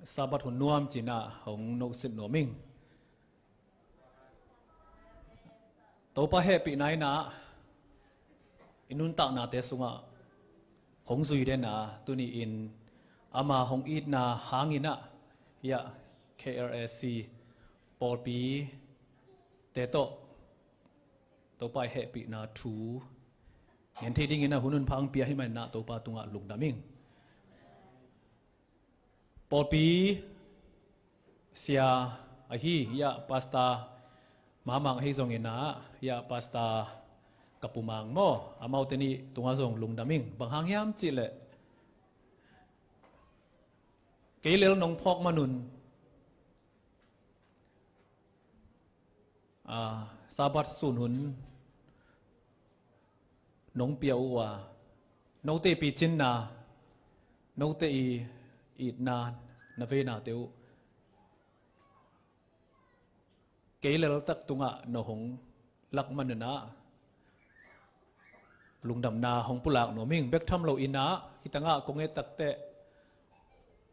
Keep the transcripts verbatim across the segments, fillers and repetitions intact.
Sabbath hun nuam cinah hong nohsit nuam ing. Topa hehpihna inah i nuntaknate sungah hong zui dena tuni-in ama hong itna hanginah hiah K R A C pawlpi te tawh Topa i hehpihna thu ngen thei dingin a hun hun phang pia hi manah Topa tungah lungdam ing. Pawlpi sia ahi hiah pasta mamang ahi zonginah hiah pasta ka pumang maw, amaute nih tungah zong lungdam ing. Bang hang hiam cihleh kei lel nong phawk manun Sabbath sun hun nong pia uh a, note i picinna, note i itna, na veinate uh kei leltak tungah na hong lak manunah lungdamna hong pulak nuam ing. Bek tham loinah hitangah kong et takteh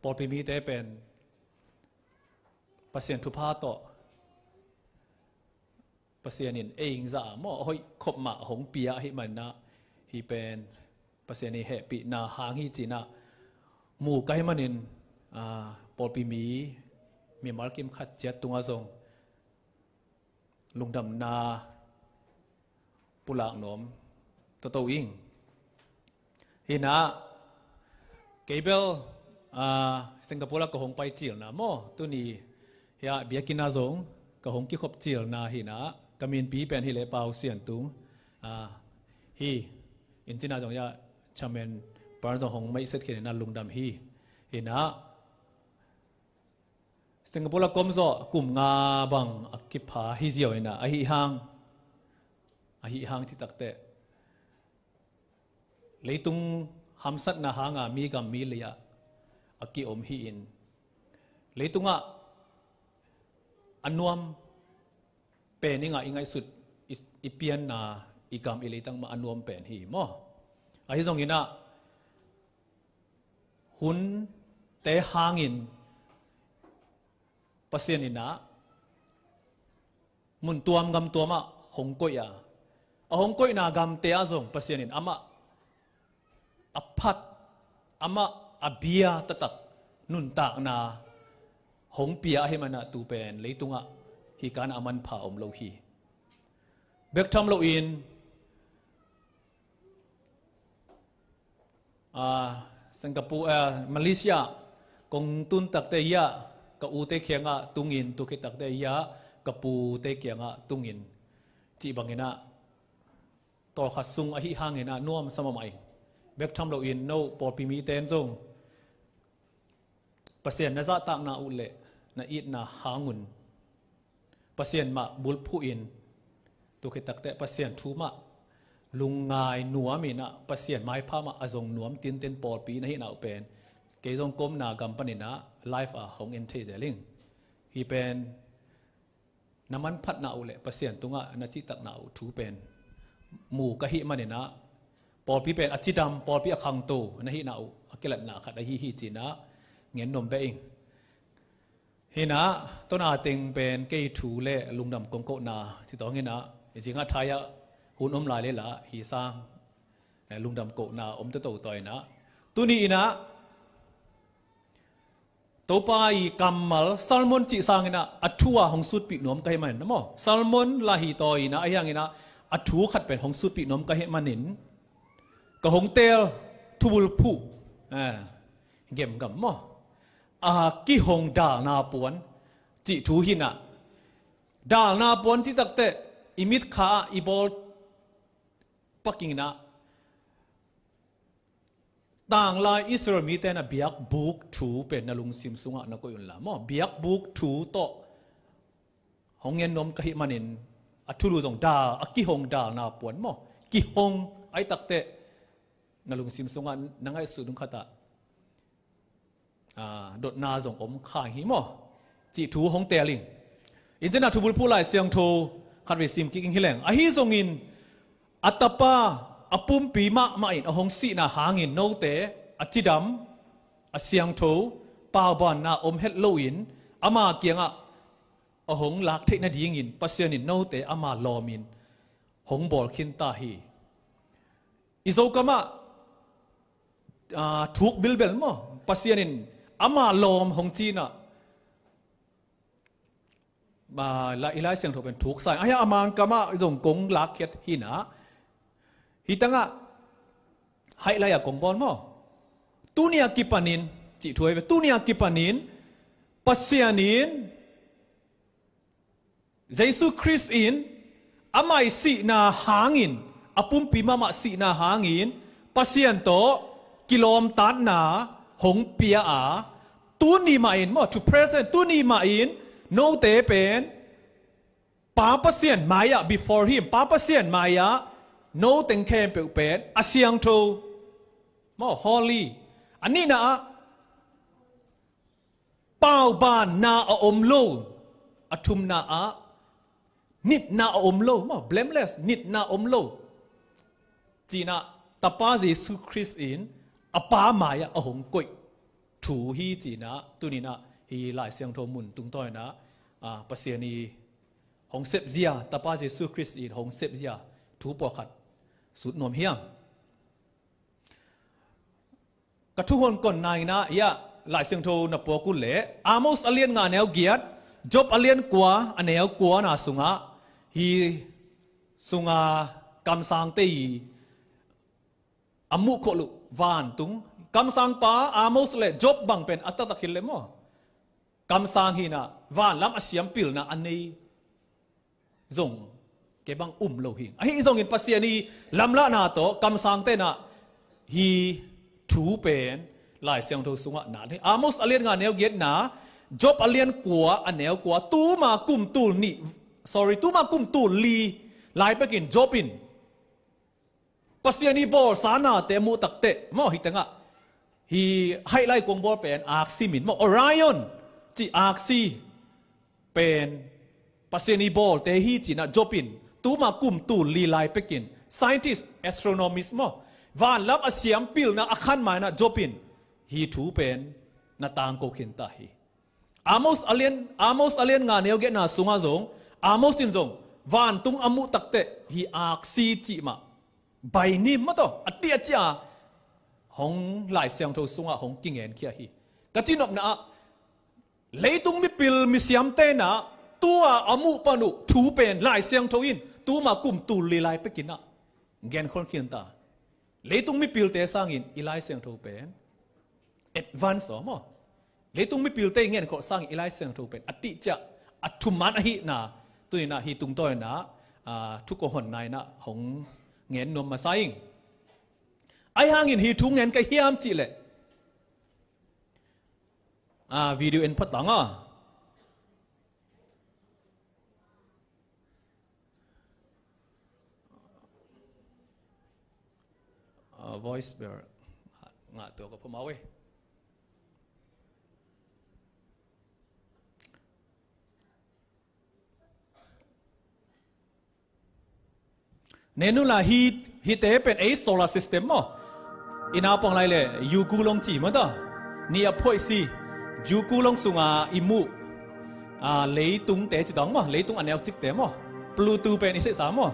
pawlpi mite pen Pasian thupha tawh Pasian in ei ing zah a maw, a hoih khop mah hong pia ahi manah hi pen Pasian i hehpihna hang hi cinah mu ka hi manin pawlpi mi mimal kim khat ciat tungah zong lungdamna pulak nuam toto ing. Hinah kei bel Singapore ah ka hong pai cilna maw, tuni hiah biakinn ah zong ka hong kikhop cilna hinah ka minpi pen hileh Pau Sian Tung hi. Inn cinah zong hiah chairman par zong hong meihset khin hinah lungdam hi. Hinah Singapore a komzawh kum nga bang a kipha hi ziau inah ahi hang, ahi hang citakteh leitung hamsatna hanga mi gam mi lei-ah a kiom hi-in leitungah a nuam pen ingah i ngaihsut i pianna i gam i leitang mah a nuam pen hi maw. Ahi zonginah hunte hangin Pasian inah mun tuam gam tuamah hong koih a, a hong koihna gamte ah zong Pasian in amah a phat, amah a bia taktak nuntakna hong pia ahi manah tu pen leitungah hi kanah a manpha om lo hi. Bek tham loin Singapore, Malaysia kong tun takteh hiah ka ute kiangah tungin, tu khit takteh hiah ka pute kiangah tungin cih banginah tawlkhat sung ahi hanginah nuamsa mahmah ing. Bek tham loin no pawlpi mite in zong Pasian na zahtakna uh le na itna hangun Pasian mah bulphuhin tu khit takteh Pasian thu mah lungngai nuaminah Pasian maipha mah a zong nuam tinten pawlpi na hihna uh pen kei zong komna gam paninah live ah hong en thei zel ing. Hi pen na manphatna uh le Pasian tungah na cihtakna uh thu pen mu ka hih maninah pawlpi pen a cidam, pawlpi a khangto na hihna uh a kilatna khat ahi hi cinah ngen nuam beh ing. Hinah tawna teng pen kei thu le lungdam kong kohna citawnginah zingah thai-ah hun om lai lela hi sang lungdam kohna om toto taw inah tuni inah Topa i kammal sermon cih sanginah a thu a hong sutpih nuam ka hih manin maw, sermon lah hi taw inah ahi hanginah a thu khat pen hong sutpih nuam ka hih manin ka hong teel thubulphuh gemgam maw, a kihong dalna puan cih thu hinah dalna puan cih takteh i mitkha ah i bawl pakinginah tanglai Israel mite na biakbuk thu pen na lungsim sungah na koih unla maw, biakbuk thu tawh hong ngen nuam ka hih manin a thulu zong dal, a kihong dalna puan maw, kihong ahi takteh na lungsim sungah na ngaihsut dung khatah dotna zong om kha hi maw cih thu hong teel ing. Inn cinah thubulphuh Lai Siangtho khatvei sim kik ing hi leng. Ahi zongin a tapa a pumpi mahmah in a hong sihna hangin note a cidam, a siangtho, paubanna om het loin ama kiangah a hong lak theih nadingin Pasian in note ama lawmin hong bawl khinta hi. I Zokam ah, aa, thuk bilbel maw, Pasian in ama lawm hong cinah, aa, la-, i Lai Siangtho pen thuk sa in. Ahi a Mangkam ah zong kong lakkhiat hinah, hi tangah haih lai a kong bawl maw. Tuni a kipanin, cih thu ahi ve. Tuni a kipanin Pasian in Jesu Khrist in amah i sihna hangin, a pumpi mahmah sihna hangin Pasian tawh kilawmtatna hong pia a, tuni mahin maw, to present, tuni mahin note pen Pa Pasian mai-ah, before him, Pa Pasian mai-ah no teng khempeuh pen a siangtho maw, holy. A nihna ah paubanna a om lo. A thumna ah nitna a om lo maw, blameless, nitna a om lo. Cinah Tapa Jesu Khrist in a Pa mai-ah a hong koih thu hi cinah, tuninah hi Lai Siangtho mun tungtawninah, aa, Pasian i hong sepzia, Tapa Jesu Khrist in hong sepzia thu pawlkhat sut nuam hiam? Ka thuhon kon nainah, ia, Lai Siangtho na puak uh leh Amos a lian nga a neu giat, Job a lian kua a neu kuana sungah, hi sunga kamsangte i a muh khol uh vantung, kamsangpa Amos le Job bang pen a taktak hi leh maw, kamsang hinah vanlam a siampilna a nei zong kei bang um lo hi. Ahi zongin Pasian i lamlahna tawh kamsang tenah hi thu pen Lai Siangtho sungah na hi. Amos a lian nga a neu giatna, Job a lian kua a neu kua, tuma kum tul nih, sorry, tuma kum tul li lai pekin Job in Pasian i bawlsa nate a muh takteh maw, hi tengah hi haih lai kong bawl pen aksi min maw, Orion cih aksi pen Pasian i bawlte hi cinah Job in tuma kum tul li lai pekin scientist, astronomist maw, vanlam a siampilna a khan mainah Job in hi thu pen na tangko khinta hi. Amos a lian, Amos a lian nga neu giatna sungah zong, Amos in zong vantung a muh takteh hi aksi cih mah bainim mah tawh a tih a ciah hong Lai Siangtho sungah hong kingenkhia hi. Ka cinopna ah leitung mipil misiam tenah tua a muh pan uh thu pen Lai Siangtho in tuma kum tul li lai pekinah genkhol khinta. Leitung mipilte sangin i Lai Siangtho pen advance aw maw, leitung mipilte i ngenkholh sangin i Lai Siangtho pen a tihciah a thuman ahihna tuninah hi tungtawninah, aa, thu kong honna inah hong ngen nuam masa ing. Ahi hangin hi thu ngen ka hiam cihleh, aa, video en phot tang aw. Aa, voice bel ngah tua ka phamau ei. Nenula hi, hite pen ei solar system maw. I naupang lai le Yugu long ci maw ta. Ni a phoih si Yugu long sunga i muh, aa, leitungte ci dong maw, leitung a neucikte maw. Pluto pen i seihsa maw.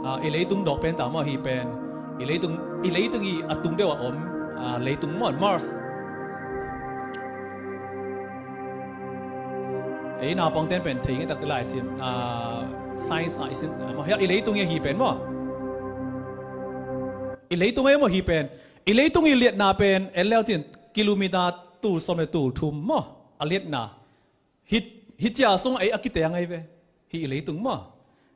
Ah, i leitung dawk pen ta maw hi pen. I leitung, i leitung i a tung deuh a om, ah, leitung maw, Mars. Ei naupangten pen thei nge tak te lai sin, ah, science ah i sin, ah, maw, hi a, i leitung i a hi pen maw. I leitung ei maw hi pen. I leitung i liatna pen en leu cin kilometer tul sawm le tul thum maw a liatna. Hi, hi cia sung ei a kiteng ei ve. Hi i leitung maw.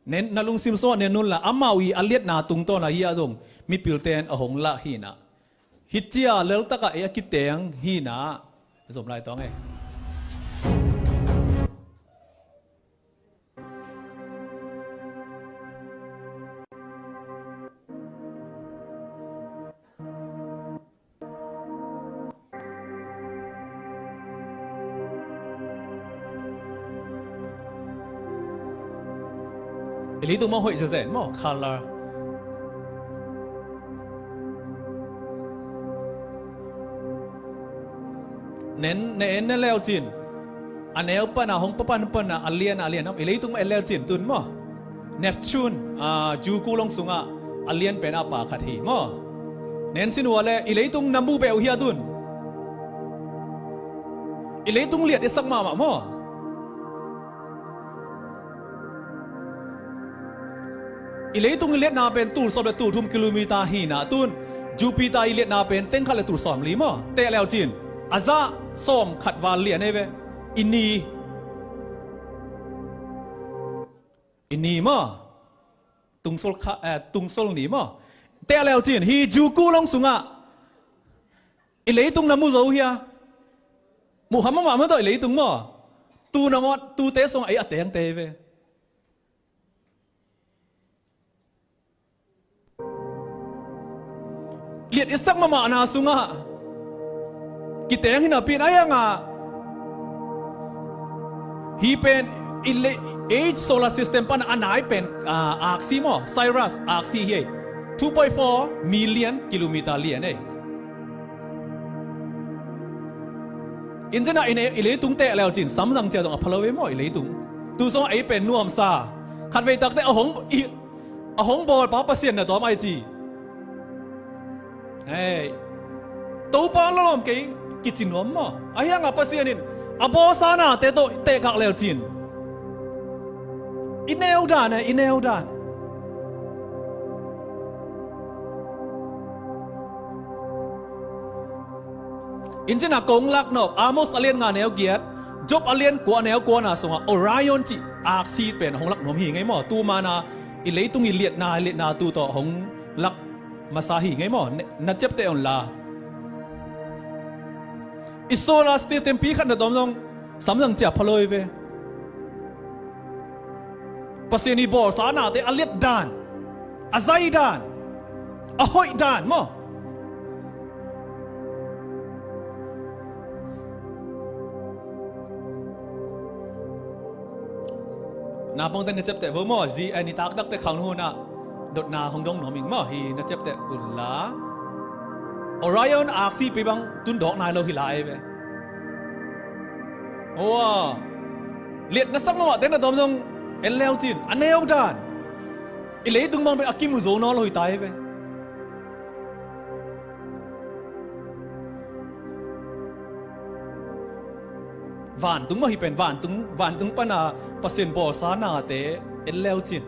Nen, na lungsim sung a nen nunla amau i a liatna tungtawn a hi a zong mipilten a hong lah hi na. Hi cia leltak a ei a kiteng hi na. Zom lai tawng ei. I leitung mah hoih zezen maw, color. Nen, na en na leucin, a neu pana hong papan pana a lian a lian, i leitung mah en leucin tun maw, Neptune, a, Juku long sungah a lian pena pa khat hi maw. Nen sin ua le i leitung na mu beh uh hia tun. I leitung liat i sak mahmah maw. I leitung i liatna pen tul sawm le tul thum kilometer hi na tun, Jupiter i liatna pen teng khat le tul sawm li maw. Teh leucin a zah sawm khat val lian ei ve. I ni, i ni maw. Tungsol kha, eh, tungsol ni maw. Teh leucin hi Juku long sungah i leitung na mu zo hia. Muh ham mahmah maw tawh i leitung maw. Tu nangawn tute sungah ei a tengte ei ve. Liat i sak mahmahna sungah kiteng hi napi in a hiangah hi pen i le, age solar system pan a nai pen, ah, aksi maw, Sirius aksi hi ei. Two point four million kilometer lian ei. Inzena i ne, i leitung teh leucin samzang cia zong a phalo ei maw i leitung. Tu song ei pen nuamsa. Khatvei takte a hong, i, a hong bawlpa Pasian na tawm ai ci. Hei. Topa lawm kei kici nuam maw. A hiangah Pasian in a bawlsa nate tawh tehkak leucin. I neu dan e, i neu dan. Inzena kong lak nop Amos a lian nga neu giat, Job a lian kua neu kuana sungah Orion cih aksi pen hong lak nuam hi ngei maw. Tu mana i leitung i liatna, i liatna tu tawh hong lak masa hi ngei maw. Na ciapteh un la. I solar system pi khat na tawm zong samzang cia phalo ei ve. Pasian i bawlsa nate a liat dan, a zai dan, a hoih dan maw. Naupangte na ciapteh vo maw, zi, eh, nitak takte khang hunah dotna hong dong nuam ing maw, hi na ciapteh un la. Orion aksi pi bang tun dawk nai lo hi lai ve. Aw, liat na sak mahmahte na tawm zong en leucin a neu dan. I leitung bang pen a kimu zo nawn lo hi ta hi ve. Vantung mah hi pen vantung, vantung pana Pasian bawlsa nate en leucin.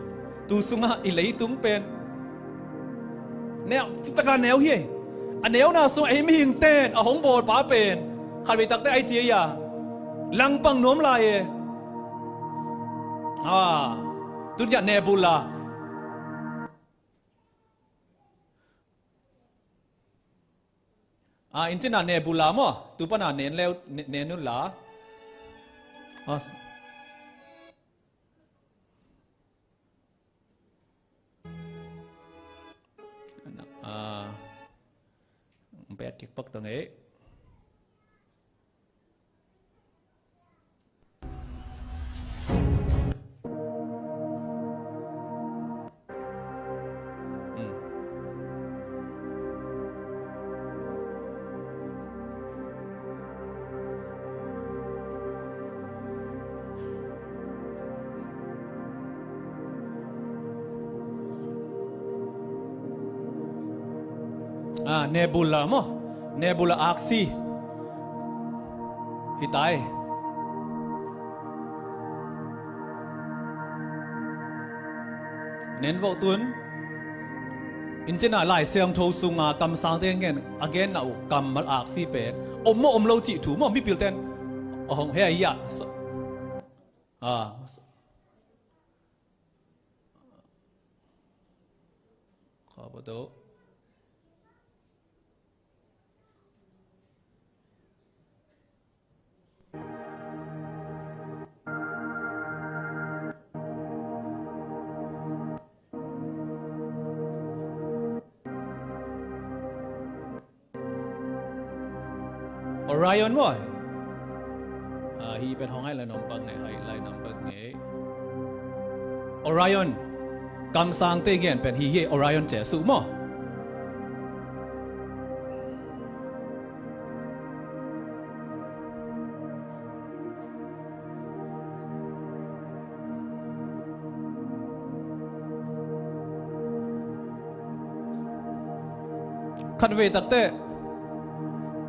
Tu sungah i leitung pen neu, citaka neu hi. A neuna sungah ei mihingten a hong bawlpa pen khatvei takte ai ci ei a langpang nuam lai e. Ah, tun ciah nebula. Ah, inzena nebula maw, tu pana nen leu, ne-, nen un la. Ah, s-, ah, pek kik pak tang e. Hmm. Ah, nebula maw? Nebula aksi. Hi ta e. Nen voh tun. Inzena Lai Siangtho sunga kamsangte ngen a genna uh kammal aksi pen om maw om lo cih thu maw, mipilten a hong he a ia. Ah. Kha pa to. Orion maw? Ah, hi pen hong hai lai nuam pak ngei, hai lai nuam pak ngei. Orion. Kamsangte gen pen hi hi, Orion Jesuh maw. Khatvei takteh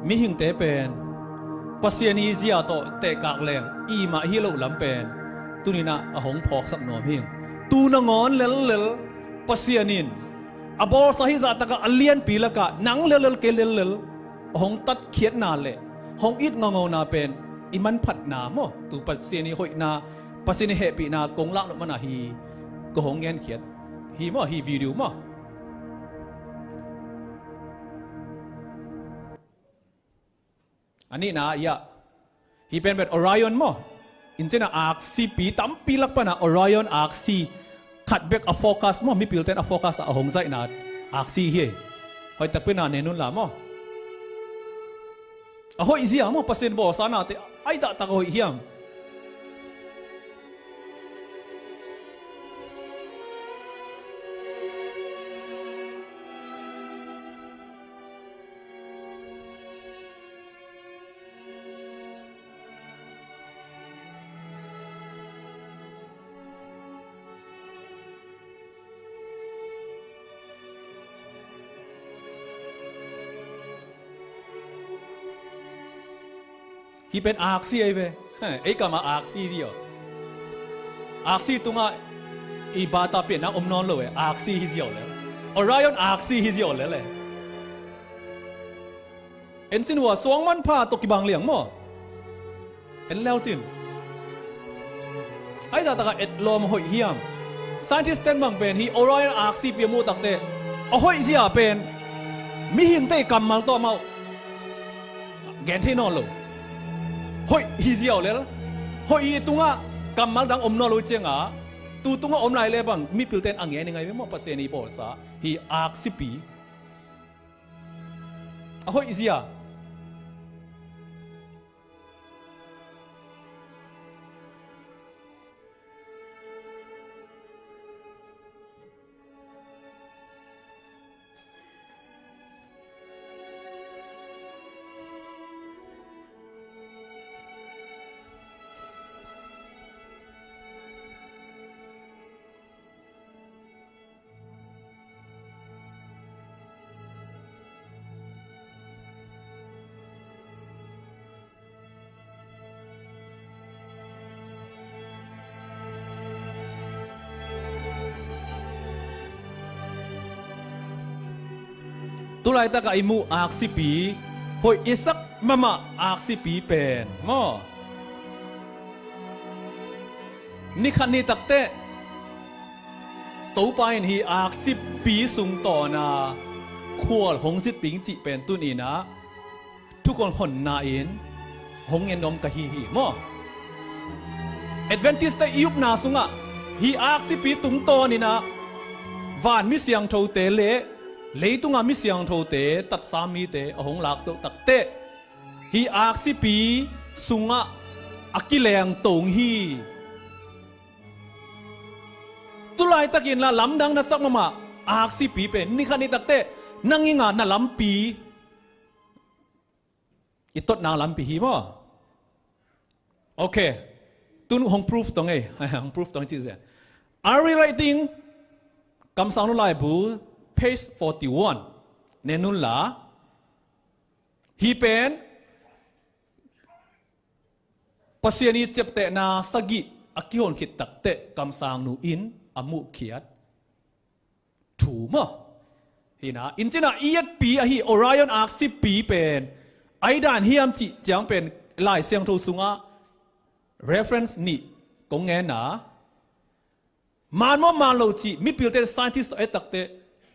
mihingte pen Pasian i zia tawh tehkak leng i mah hi loh lam pen tuninah a hong phawksak nuam hi. Tu nangawn lellel Pasian in a bawlsa hi zahtakah a lianpi lakah nang lellel kei lellel a hong tatkhiatna le hong it ngongona pen i manphatna maw, tu Pasian i hoihna, Pasian i hehpihna kong lak loh mana hi. Ko hong genkhiat hi maw, hi video maw. A nihna ah, hi pen pen Orion maw. Incinah aksipi tampi lak pana Orion aksi khat bek a focus maw, mipilten a focus a hong zaihna aksi hi. Hoihtakpina nenunla maw. A hoih zia maw, Pasian bawlsa nate ahi zahtak a hoih hiam. Hi pen aksi ahi ve. Ei kamah aksi hi ziau. Aksi tungah i bata pianna om nawn lo e. Aksi hi ziau le. Orion aksi hi ziau le le. En cin hua suang manpha tawh kibang liang maw. En leu cin. Ahi zahtakah etlawm hoih hiam. Scientist ten bang pen hi Orion aksipi a muh takteh a hoih zia pen mihingte i kammal tawh amau gen thei nawn lo. Hoih hi ziau lel. Hoih i tungah kammal dang om nawn lo ciangah tu tungah om lai le bang mipilten a ngen i ngai ve maw, Pasian i bawlsa hi aksipi. A hoih zia. Tulaitakah i muh aksipi, hoih i sak mahmah aksipi pen maw. Nikhat ni takteh Topa in hi aksipi sung tawna khual hong zit ding cih pen tuninah thukhun honna in hong ngen nuam ka hi hi maw. Adventist-te i upna sungah hi aksipi tungtawninah van mi siangthote le leitunga mi siangthote tatsa mite a hong laktoh takteh hi aksipi sungah a kilengtong hi. Tulaitakin la lamdang na sak mahmah aksipi pen nikhat ni takteh na nginga na lampi i totna lampi hi maw. Ok. Tun hong proof tong ei. Hong proof tong ei cih zen. Are we writing? Kamsangnu laibu, page forty-one. Nenunla. Hi pen Pasian i ciaptehna sagih a kihon khit takteh kamsangnu in a muhkhiat thu maw. Hina, incinah i etpi ahi Orion aksipi pen ai dan hiam cih ciang pen Lai Siangtho sungah reference nih kong ngenna. Maan maw maan lo cih mipilten scientist tawh et takteh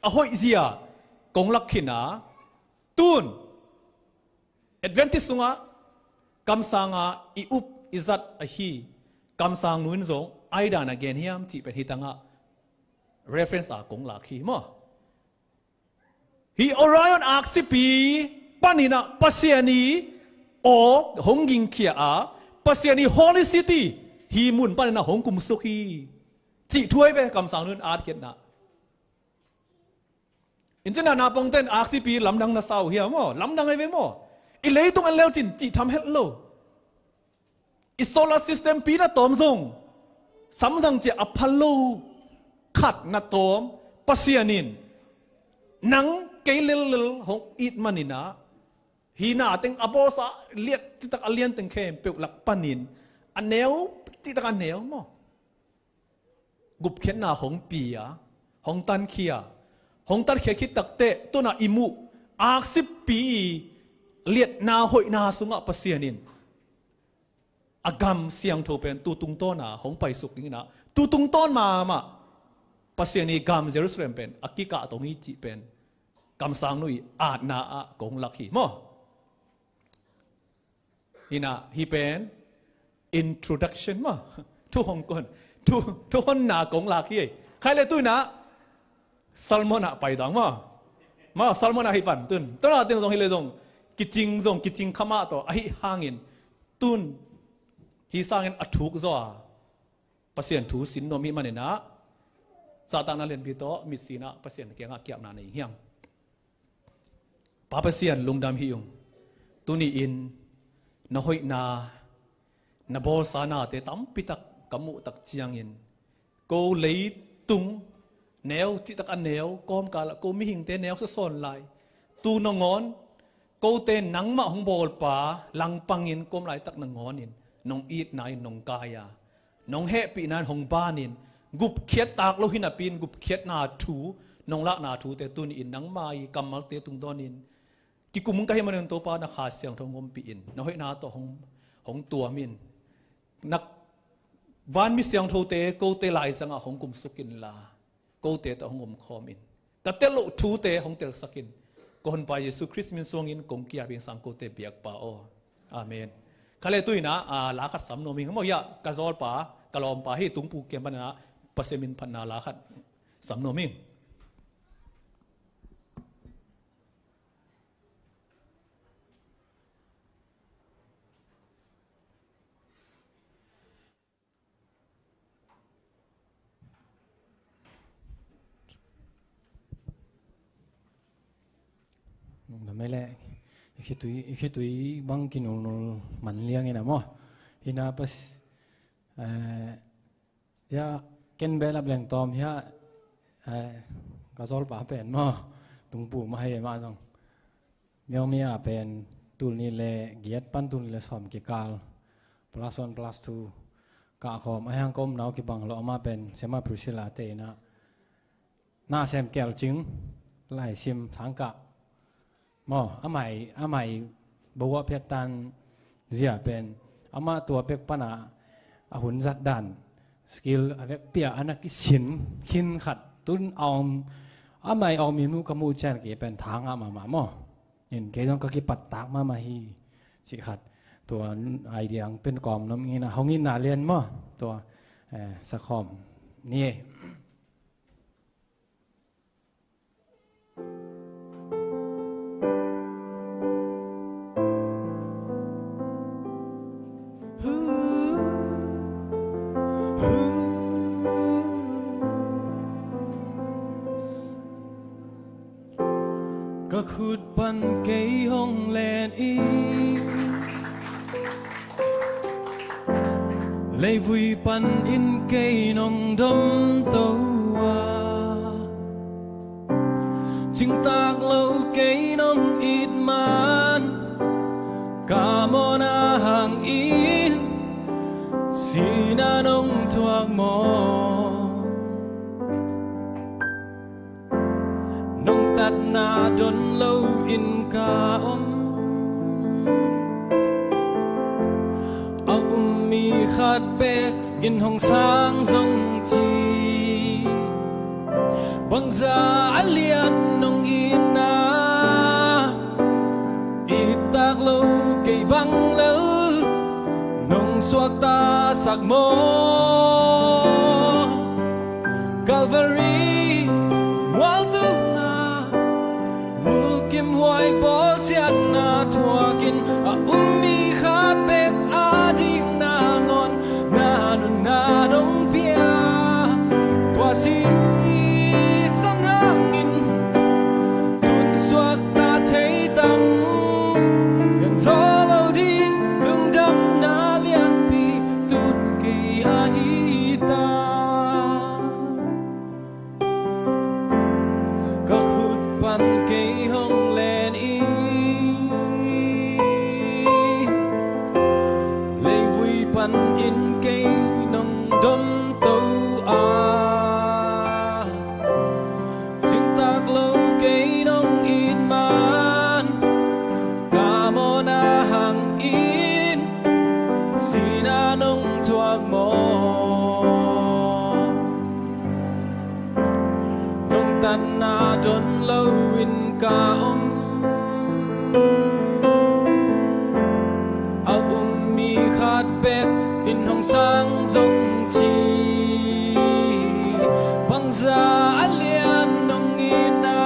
a hoih zia kong lak khin a. Tun Adventist sungah kamsanga i up i zat ahi kamsangnu in zong ai dan a gen hiam cih pen hi tangah reference a kong lak hi maw. Hi Orion aksipi paninah Pasian i aw hong gingkhia a, Pasian i Holy City hi mun paninah hong kumsuk hi. Cih thu ahi ve, kamsang nu in atkhiatna. In cin a, naupangte in aksipi lamdang na sa uh hiam maw? Lamdang ahi ve maw? I leitung en leu cin cih tham het lo. I solar system pi na tawm zong, samzang ciah a phal lo khat na tawm, Pasian in nang kei lellel hong it manin ah, hih na teng a bawlsa liat citak a lian teng khempeuh lak panin a neu citak a neu maw? Gupkhiatna hong pia, hong tankhia, hong tankhia khit takteh, tun a i muh aksipi i liatna hoihna sungah Pasian in a gam siangtho pen tu tungtawn a hong paisuk ding in ah, tu tungtawn mahmah Pasian i gam Jerusalem pen a kikah tong hi cih pen kamsang nu i atna ah kong lak hi maw? Hi na, hih pen introduction maw? Thu hong kon, thu, thu honna kong lak hi. Khai le tu in ah sermon ah pai dang maw? Maw, sermon ah hi pan tun. Tun a teng zong hi le zong, kicing zong, kicing khamah tawh ahi hangin, tun hih sangin a thuk zaw a Pasian thu sin nuam hi manin ah, zahtakna lianpi tawh mitsi in ah Pasian kiangah kiapna nei hiang. Pa Pasian, lungdam hi ung. Tuni in na hoihna, na bawlsa nate tampitak ka muh tak ciangin, ko leitung neu citak a neu, kawmkal ah ko mihingte neu sasawn lai, tu nangawn kote nangmah hong bawlpa langpangin kawm laitak nangawnin nong itna in nong kai a, nong hehpihna in hong banin, gupkhiat tak lo hi napi in gupkhiatna thu, nong lakna thute tuni in nangma i kammalte tungtawnin kikum ka hih manin Topa na Kha Siangtho hong ompih in, na hoihna tawh hong, hong tuam in, na vanmi siangthote kote laizangah hong kumsuk inla, kote tawh hong omkhawm in, ka tel loh thute hong telsak in, ka Honpa Jesu Khrist min suangin kong ki-ap ing, sang kote biakpa aw. Amen. Khai le tu in ah, a, la khat sam nuam ing maw? Hiah ka zawlpa, ka lawmpa hi Tungpu kiang panin ah Pasian min phatna la khat sam nuam ing. Lungdam ei leh, i khitui, i khitui bang kinulnul man liang in a maw? Hi na pas, eh, hiah ken behlap leng tawm hiah, eh, ka zawlpa pen maw? Tungpu mah hi mah zong. Myo mi a pen tul nih le giat pan tul nih le sawm kikal, plus one plus two kah khawm a hiang ka omna uh kibang lo, amah pen Sema Priscilla te in ah na sem kel cing, laisim thangkah maw, amai, amai bawa phiat tan zia pen amah tua pek pan ah a hun zat dan skill a vekpi a na kisin khin khat tun a om, amai a om mi mu ka mu ciang kei pen thangah mahmah maw. In kei zong ka kipat tak mahmah hi, cih khat. Tua idea ang pen kawm nuam ing in ah, hong in na lian maw? Tua, eh, sakhawm ni. Ka khut pan kei hong len in, leivui panin kei nong domto a, cingtak lo kei nong it man, ka mawhna hangin sihna nong thuak maw? Nong tatna don loin ka om, a um mi khat bek in hong sang zong ci. Bangza a lian nong itna, it tak lo kei bang lel, nong suaktasak maw? Calvary mualtung ah mulkimhuai bawlsiatna thuakin, a um mi khat bek ading nangawn na nunna nong pia. in kei nong domto a, zingtak lo kei nong it man, ka mawhna hangin sihna nong thuak maw? Nong tatna don loin ka om, a um mi khat bek in hong sang zong ci. Bangza a lian nong itna,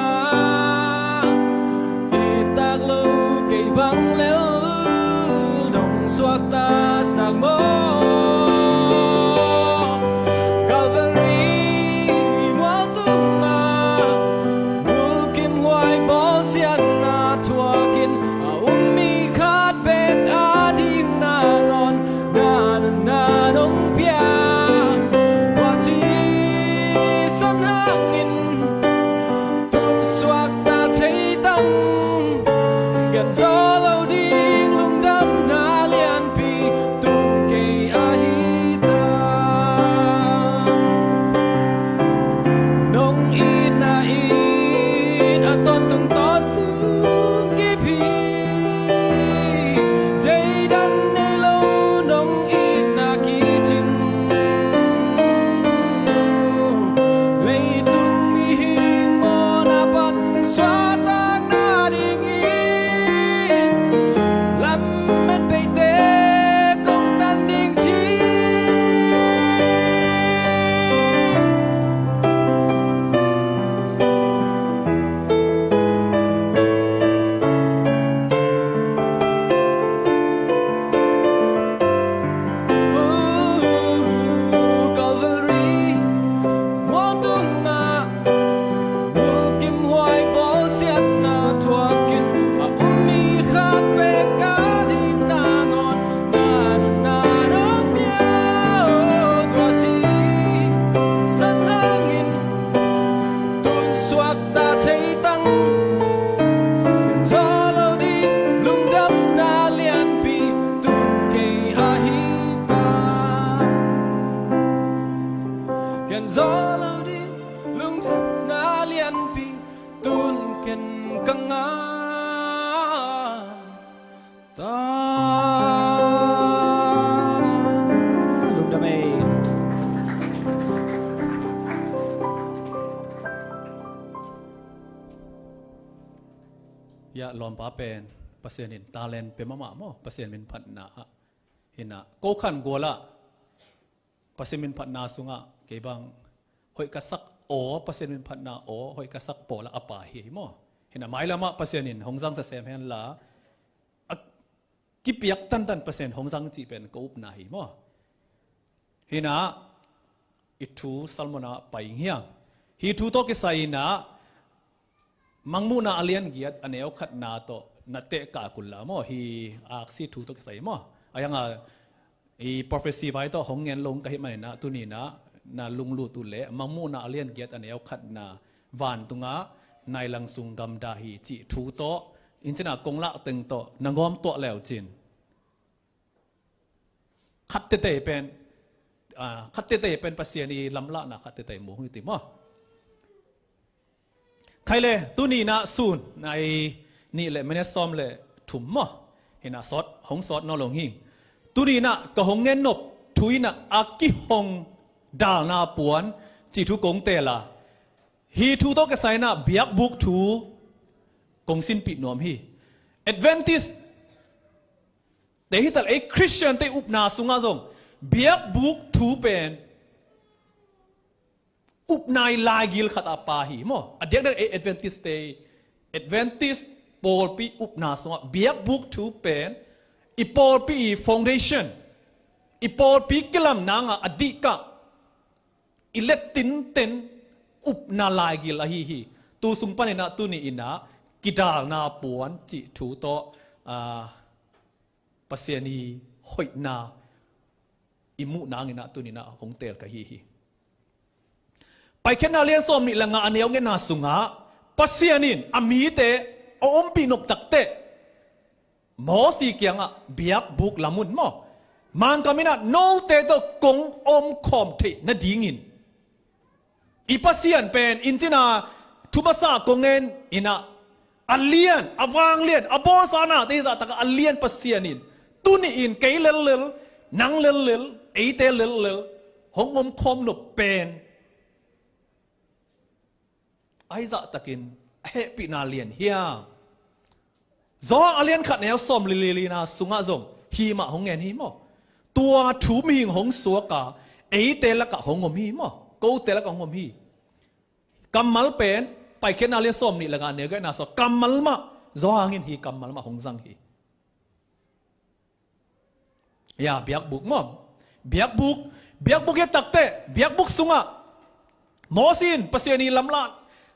ittak lo kei bang lel nong suakta sak maw? Calvary mualtung ah, mulkimhuai bawlsiatna thuakin, a um mi khat bek ading nangawn, na nunna nong pia. Tua sisan hangin tun suakta thei tang, gen zaw lo ding lungdamna lianpi tun kei ahi ta. Nong itna in a tawntung tawntung kip hi. Deidan nei lo nong itna kicing, leitung mihing mawhna pan suahtakna dingin, lam met peite kong tan ding ci. Calvary mualtung ah, mulkimhuai bawlsiatna thuakin, a um mi khat bek ading nangawn, na nunna nong pia. Tua sisan hangin tun suakta thei tang, gen zaw lo ding lungdamna lianpi tun kei ahi ta. Gen zaw lo ding lungdamna lianpi tun ken ka ngah ta. Lungdam ei. Ya, lawmpa pen Pasian in talent pia mahmah maw, Pasian minphatna ah. Hi na, ko khan gual ah Pasian minphatna sungah kei bang hoih ka sak aw, Pasian minphatna aw hoih ka sak pawl ah a pha hi maw. Hi na, mailam ah Pasian in hong zangsa sem hen la, a kipiak tantan Pasian hong zang cih pen ka upna hi maw. Hi na, i thu sermon ah pai ing hiang. Hi thu tawh kisai in ah, Mangmuhna a lian giat a neu khatna tawh na tehkak un la maw, hi aksi thu tawh kisai maw. A hiang a, i prophecy vai tawh hong ngen lo ka hih manin ah, tuni in ah na lunglut uh leh Mangmuhna a lian giat a neu khatna, vantungah nailang sung gamdah hi cih thu tawh, in cin ah kong lah teng tawh na ngawm tuah le uh cin. Khat teitei pen, ah, khat teitei pen Pasian i lamlahna khat teitei mu hi ti maw. Khai le, tuni in ah sun nai nih le minute sawm le thum maw. Hi na, sawt, hong sawt nawn lo hi. Tuni in ah ka hong ngen nop thu in ah a kihong dalna puan cih thu kong teel a, hi thu tawh kisai in ah biakbuk thu kong sinpih nuam hi. Adventist te hi tal ei Christian te upna sungah zong biakbuk thu pen upna i laigil khat a pha hi maw. A diakdiak ei Adventist te, Adventist pawlpi upna sungah biakbuk thu pen i pawlpi i foundation, i pawlpi kilam nangah a dihkah, i let tinten upna laigil ahi hi. Tu sung panin ah tuni in ah kidalna puan cih thu tawh, ah, Pasian i hoihna i muh nangin ah tuni in ah hong teel ka hi hi. Paikhiatna lian sawm nih le nga a neu ngetna sungah Pasian in a mite a ompih nop takteh Mosi kiangah biakbuk lam un maw. Mangkam in ah note tawh kong omkhawm theih nadingin i Pasian pen in cina thumasa kong ngen in ah a lian, a vanglian, a bawlsa nate hi zahtak a lian Pasian in tuni in kei lellel, nang lellel, eite lellel hong omkhawm nop pen ahi zahtakin a hehpihna lian hiam? Johan a lian khat neu sawm le lina sungah zong hi mah hong ngen hi maw? Tua thu mihing hong suak a eite lakah hong om hi maw? Kote lakah hong om hi. Kammal pen Paikhiatna lian sawm nih le nga neu giatna sungah kammal mah Johan in hi kammal mah hong zang hi. Ya, biakbuk maw? Biakbuk, biakbuk hi a takteh biakbuk sungah Mosi in Pasian i lamlahna,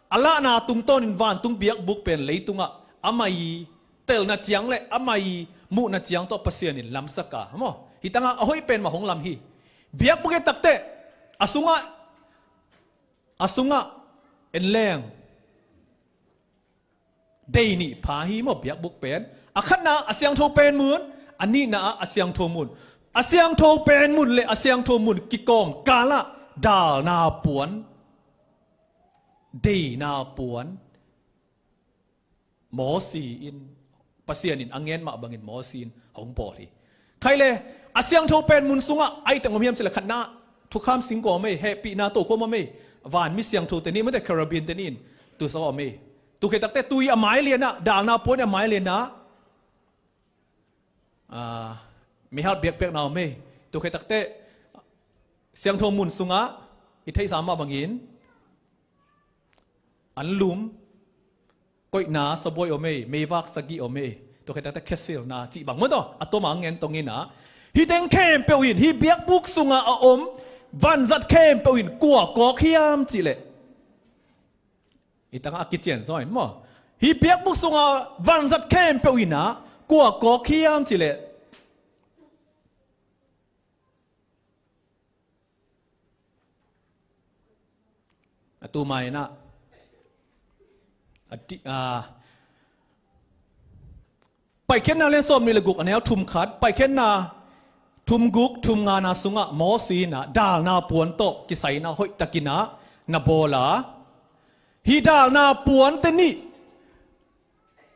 a lahna tungtawnin vantung biakbuk pen leitungah amah i telna ciang le amah i muhna ciang tawh Pasian in lamsak a maw? Hi tangah a hoih pen mah hong lam hi. Biakbuk hi a takteh a sungah, a sungah en leng dei nih pha hi maw biakbuk pen? A khatna a siangtho pen mun, a nihna ah a siangtho mun. A siangtho pen mun le a siangtho mun kikawm kalah dalna puan, deina puan Mosi in, Pasian in a ngen mah bangin Mosi in hong bawl hi. Khai le a siangtho pen mun sungah a iteng om hiam cih le khatna thukham singkung om ei, hehpihna tokhom om ei, van mi siangthote nih maw, te cherubim te nih in tusa om ei. Tu khit takteh tui a mailian ah, dalna puan a mailian ah, ah, mihal biakpiakna om ei. Tu khit takteh siangtho mun sungah i theihsa mah bangin anlum koihna sabuai om ei, meivak sagih om ei. Tu khit takteh khesilna cih bang maw, tua a tawm a ngen tong in ah, hih teng khempeuh in, hih biakbuk sungah a om vanzat khempeuh in kua kawk hiam cih leh, i tangah a kician zaw in maw, hih biakbuk sungah vanzat khempeuh in ah kua kawk hiam cih leh, a tu mai in ah, a ti, a, Paikhiatna lian sawm nih le guk a neu thum khat, Paikhiatna thum guk thum ngana sungah Mosi in ah dalna puan tawh kisai in ah hoihtakin ah na bawl a, hih dalna puante nih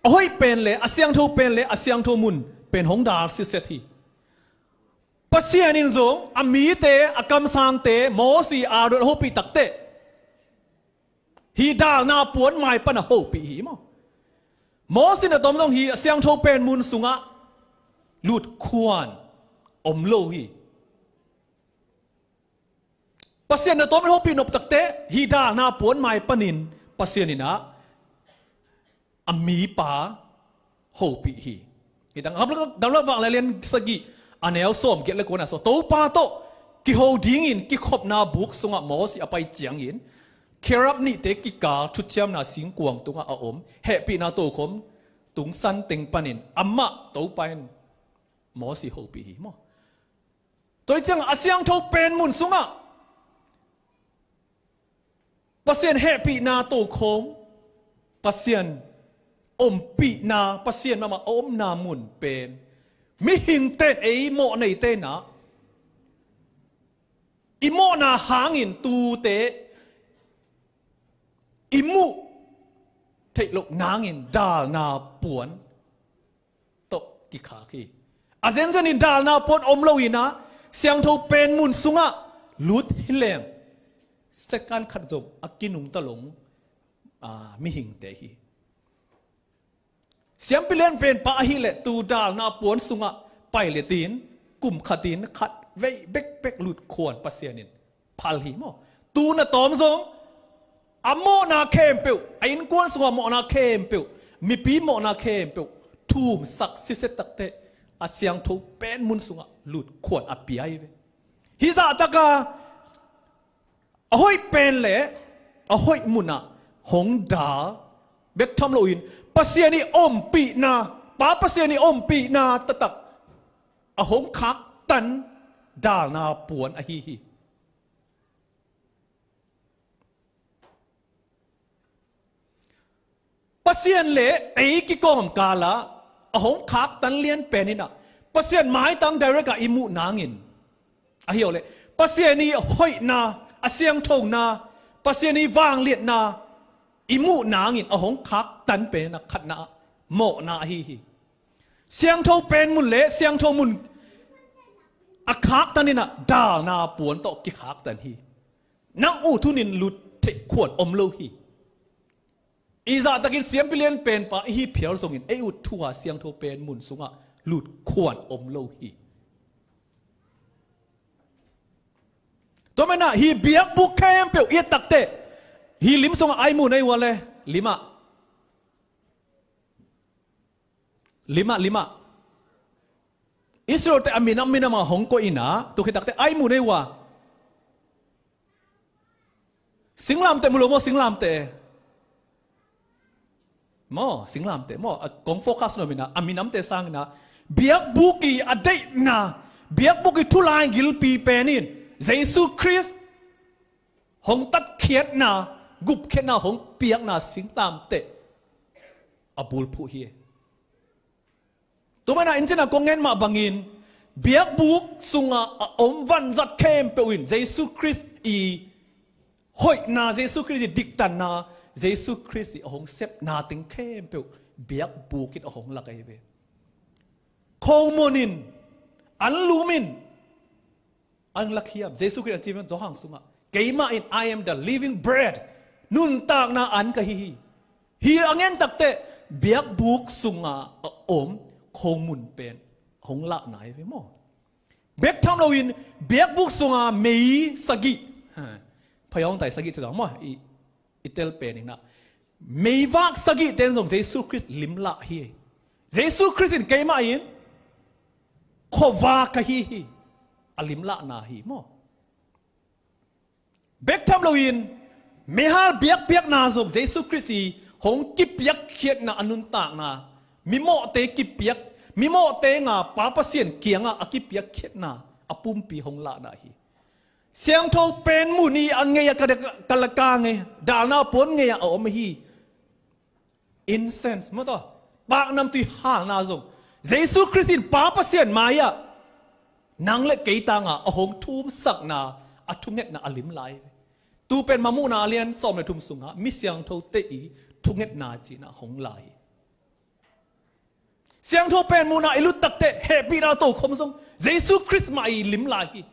a hoih pen le a siangtho pen le a siangtho mun pen hong dal sitset hi. Pasian in zong a mite, a kamsangte, Mosi, Aaron a hopih takteh hih dalna puan mai pan a hopih hi maw? Mosi in a tawm zong hih a siangtho pen mun sungah lutkhuan om lo hi. Pasian in a tawm in hopih nop takteh hih dalna puan mai panin Pasian in ah a mipa hopih hi. Hi tang, Gamlak, Gamlak Vanglian lian sagih a neu sawm giat le kuana sungah Topa tawh kiho dingin kikhopna buk sungah Mosi a pai ciangin cherub nihte kikal thuciamna singkuang tungah a om hehpihna tokhom tungsan teng panin amah Topa in Mosi hopih hi maw? Tua hi ciangah a siangtho pen mun sungah Pasian hehpihna tokhom, Pasian ompihna, Pasian mahmah a omna mun pen mihingte in, ei mawh neite in ah i mawhna hangin tute i muh theih loh nangin dalna puan tawh kikhak hi. A zenzen in dalna puan om lo in ah siangtho pen mun sungah lut hi leng second khat zong a kinungta lo, ah, mihingte hi. Siampi lian pen pa ahih leh tu dalna puan sungah pai le tin kum khat in khat vei bekbek lutkhuan Pasian in phal hi maw? Tu na tawm zong a mawhna khempeuh, a innkuan sungah mawhna khempeuh, mipi mawhna khempeuh thumsak sitset takteh a siangtho pen mun sungah lutkhuan a pia hi ve. Hih zahtak a a hoih pen le a hoih munah hong dal bek tham loin Pasian i ompihna, Pa Pasian i ompihna taktak a hong khaktan dalna puan ahi hi. Pasian le ei kikawm kalah a hong khaktan lian pen in ah Pasian maitang direct ah i muh nangin, ahi aw le, Pasian i hoihna, a siangthona, Pasian i vangliatna i muh nangin a hong khaktan pen a khatna ah mawhna ahi hi. Siangtho pen mun le siangtho mun a khaktan in ah dalna puan tawh kikhaktan hi. Nang ut hunin lut theih khuan om lo hi. I zahtakin siampi lian penpa i hi phial zongin ei ut thu-a siangtho pen mun sungah lut khuan om lo hi. Tua manin ah hih biakbuk khempeuh i et takteh hih lim sungah ai mu nei uh a le, limah, limah, limah, Israel-te a minam minam a hong koih in ah, tua khit takteh ai mu nei uh a, singlamteh mu lo maw, singlamteh maw, singlamteh maw, a kong focus nuam in ah, a minamte sangin ah, biakbuk i a deihna, biakbuk i thulai gilpi pen in Jesu Khrist hong tatkhiatna, gupkhiatna hong piakna singlamteh a bulphuh hi. Tua manin ah in cin ah kong ngen mah bangin, biakbuk sungah a om vanzat khempeuh in Jesu Khrist i hoihna, Jesu Khrist i diktanna, Jesu Khrist i a hong sepna teng khempeuh biakbuk in a hong lak ahi ve. Khomun in, anlum in, an lak hiam? Jesu Khrist an ci mah Johan sungah, "Keimah in, I am the living bread, nuntakna an ka hi hi." Hih a ngen takteh biakbuk sungah a om khomun pen hong lahna hi ve maw. Bek tham loin biakbuk sungah mei sagih, ha, phayawngtai sagih ci zong maw, i, i tel pen in ah, meivak sagih ten zong Jesu Khrist limlah hi. Jesu Khrist in keimah in khuavak ka hi hi, a limlahna hi maw. Bek tham loin meihal biakpiakna zong Jesu Khrist i hong kipiakkhiatna, a nuntakna, mimawhte kipiak, mimawhte nga Pa Pasian kiangah a kipiakkhiatna a pumpi hong lahna hi. Siangtho pen mun i a ngei a ka, ka la ka ngei, dalna puan ngei a a om hi. Incense maw, tua paknamtui halna zong Jesu Khrist in Pa Pasian mai-ah nang le kei tangah a hong thumsakna, a thungetna a limlah hi. Tu pen Mangmuhna a lian sawm le thum sungah mi siangthote i thungetna ci-in ah hong la hi. Siangtho pen mun ah i lut takteh hehpihna tokhom zong Jesu Khrist mah i limlah hi.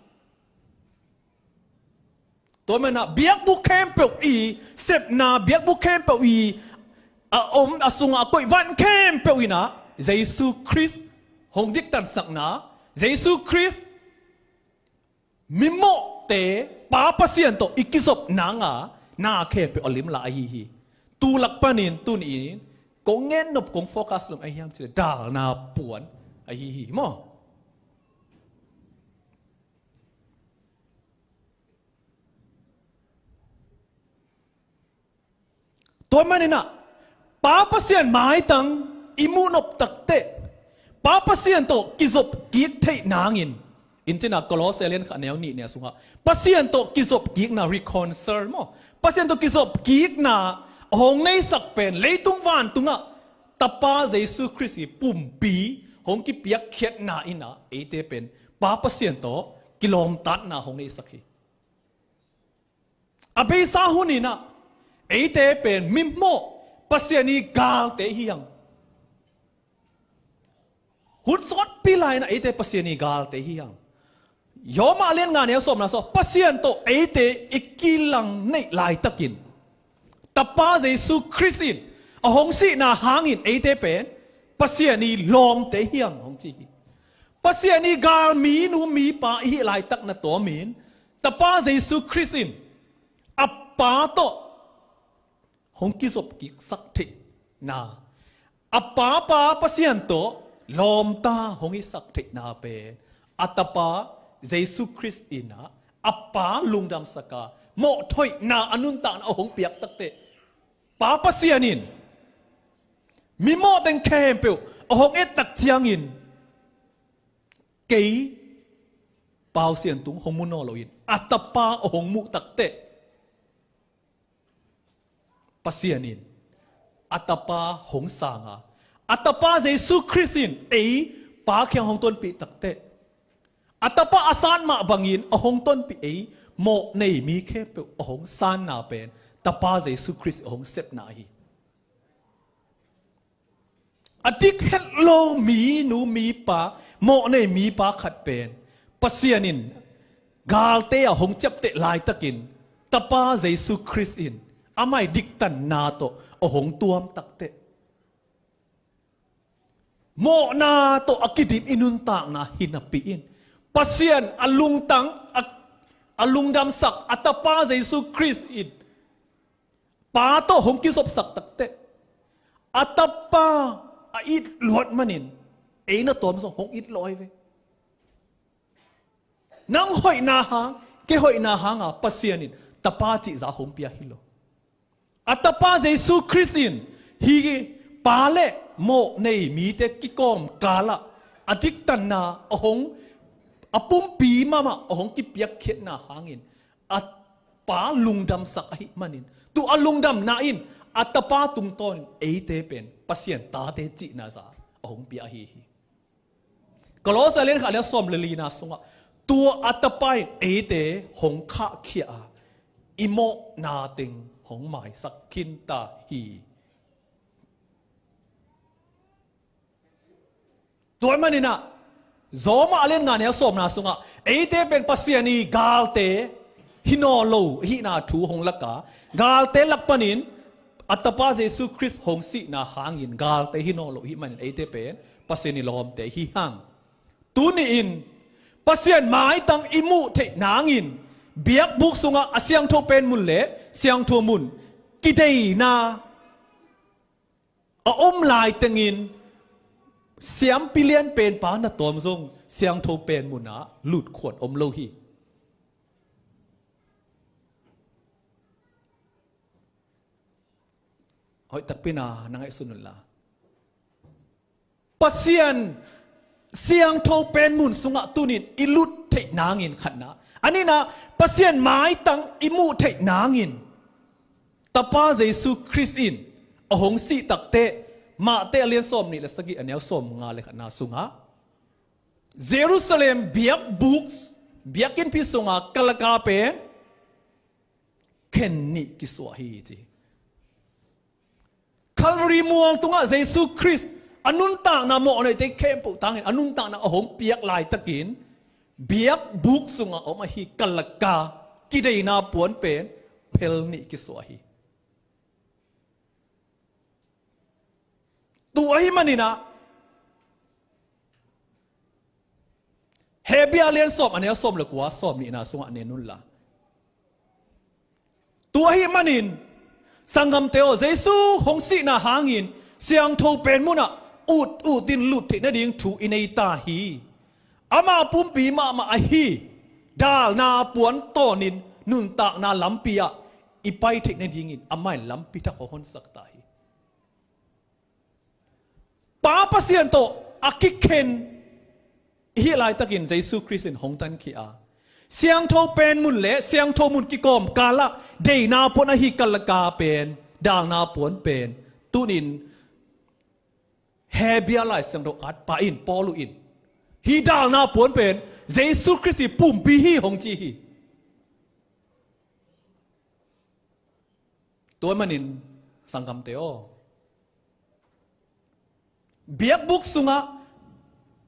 Tua manin ah biakbuk khempeuh i sepna, biakbuk khempeuh i a om, a sungah a koih van khempeuh in ah Jesu Khrist hong diktansakna, Jesu Khrist mimawhte Pa Pasian tawh i kizopna nga na khempeuh a limlah ahi hi. Tu lak panin tuni-in kong ngen nop, kong focus nop ahi hiam cih leh dalna puan ahi hi maw. Tua manin ah Pa Pasian maitang i muh nop takteh Pa Pasian tawh kizop kik theih nangin, in cin ah Kolose lian khat neu nih neu sungah Pasian tawh kizop kikna, reconcile maw, Pasian tawh kizop kikna a hong neisak pen leitung vantungah Tapa Jesu Khrist i pumpi hong kipiakkhiatna in ah eite pen Pa Pasian tawh kilawmtatna hong neisak hi. A beisa hun in ah eite pen mimawh, Pasian i galte hi hang. Hun sawtpi lai-in ah eite Pasian i galte hi hang. Rom a lian nga neu sawmna sungah Pasian tawh eite i kilang neih laitakin Tapa Jesu Khrist in a hong sihna hangin eite pen Pasian i lawmte hi hang hong ci hi. Pasian i gal minu mipa i hih laitak na tawmin Tapa Jesu Khrist in a Pa tawh hong kizop kiksak theihna, a Pa Pa Pasian tawh lawmta hong hisak theihna pen a Tapa Jesu Khrist in ah a Pa lungdamsak a, mawhthoihna, a nuntakna a hong piak takteh Pa Pasian in mimawh teng khempeuh a hong et tak ciangin kei Pau Sian Tung hong mu nawn loin a Tapa a hong muh takteh Pasian in a Tapa hong sang a, a Tapa Jesu Khrist in ei Pa kiang hong tonpih takteh, a Tapa a san mah bangin a hong tonpih ei mawh nei mi khempeuh a hong sanna pen Tapa Jesu Khrist a hong sepna ahi. A dik het lo mi nu mi pa, mawh nei mi pa khat pen Pasian in galte ah hong ciapteh laitakin Tapa Jesu Khrist in amah ii diktanna tawh a hong tuam takteh, mawhna tawh a kidim i nuntakna hi napi in, Pasian a lungtang, a, a lungdamsak a Tapa Jesu Khrist in Pa tawh hong kizopsak takteh, a Tapa a it luat manin ei na tawm zong hong it lawh hi ve. Nang hoihna hang, kei hoihna hanga Pasian in Tapa cihza hong pia hi lo. A Tapa Jesu Khrist in hih pa le mawh nei mite kikawm kalah a diktanna a hong, a pumpi mahmah a hong kipiakkhiatna hangin a Pa lungdamsak ahih manin, tua a lungdamna in a Tapa tungtawnin eite pen Pasian tate cihna za a hong pia ahi hi. Kolose a lian khat a neu sawm le lina sungah tua a Tapa in eite hong khahkhia a, i mawhna teng hong maisak khinta hi. Tua ahih manin ah, Rom a lian nga a neu sawmna sungah eite pen Pasian ii galte hi nawn lo ahihna thu hong lak a, galte lak panin a Tapa Jesu Khrist hong sihna hangin galte hi nawn lo ahih manin eite pen Pasian ii lawmte hi hang. Tuni-in Pasian maitang i muh theih nangin biakbuk sungah a siangtho pen mun le siangtho mun kideina a om lai tengin siampi lian pen pa na tawm zong siangtho pen munah lutkhuat om lo hi. Hoih takpi na na ngaihsun unla, Pasian siangtho pen mun sungah tunin i lut theih nangin khatna, a nihna, Pasian maitang i muh theih nangin Tapa Jesu Khrist in a hong sih takteh, Mate a lian sawm nih le sagih a neu sawm nga le khatna sungah Jerusalem biakbuk, biakinnpi sunga kalaka pen khen nih kisuah hi ci. Calvary mual tungah Jesu Khrist a nuntakna mawhneite khempeuh tangin a nuntakna a hong piak laitakin biakbuk sunga om ahi kalaka kideina puan pen phel nih kisuah hi. Tua ahih manin ah Hebru a lian sawm a neu sawm le kua, sawm nihna sungah en unla. Tua ahih manin sanggamte aw, Jesu hong sihna hangin siangtho pen munah ut utin lut theih nading thu i nei ta hi. Ama pumpi mahmah ahi dalna puan tawnin nuntakna lampi ah i pai theih nadingin amah in lampi thak hong honsak ta hi. Pa Pasian tawh a kikhen i hih laitakin Jesu Khrist in hong tankhia a, siangtho pen mun le siangtho mun kikawm kalah deina puan ahi kalaka pen, dalna puan pen tunin Hebru Lai Siangtho atpa in, Paul in hih dalna puan pen Jesu Khrist ii pumpi hi hong ci hi. Tua ahih manin sanggamte aw, biakbuk sungah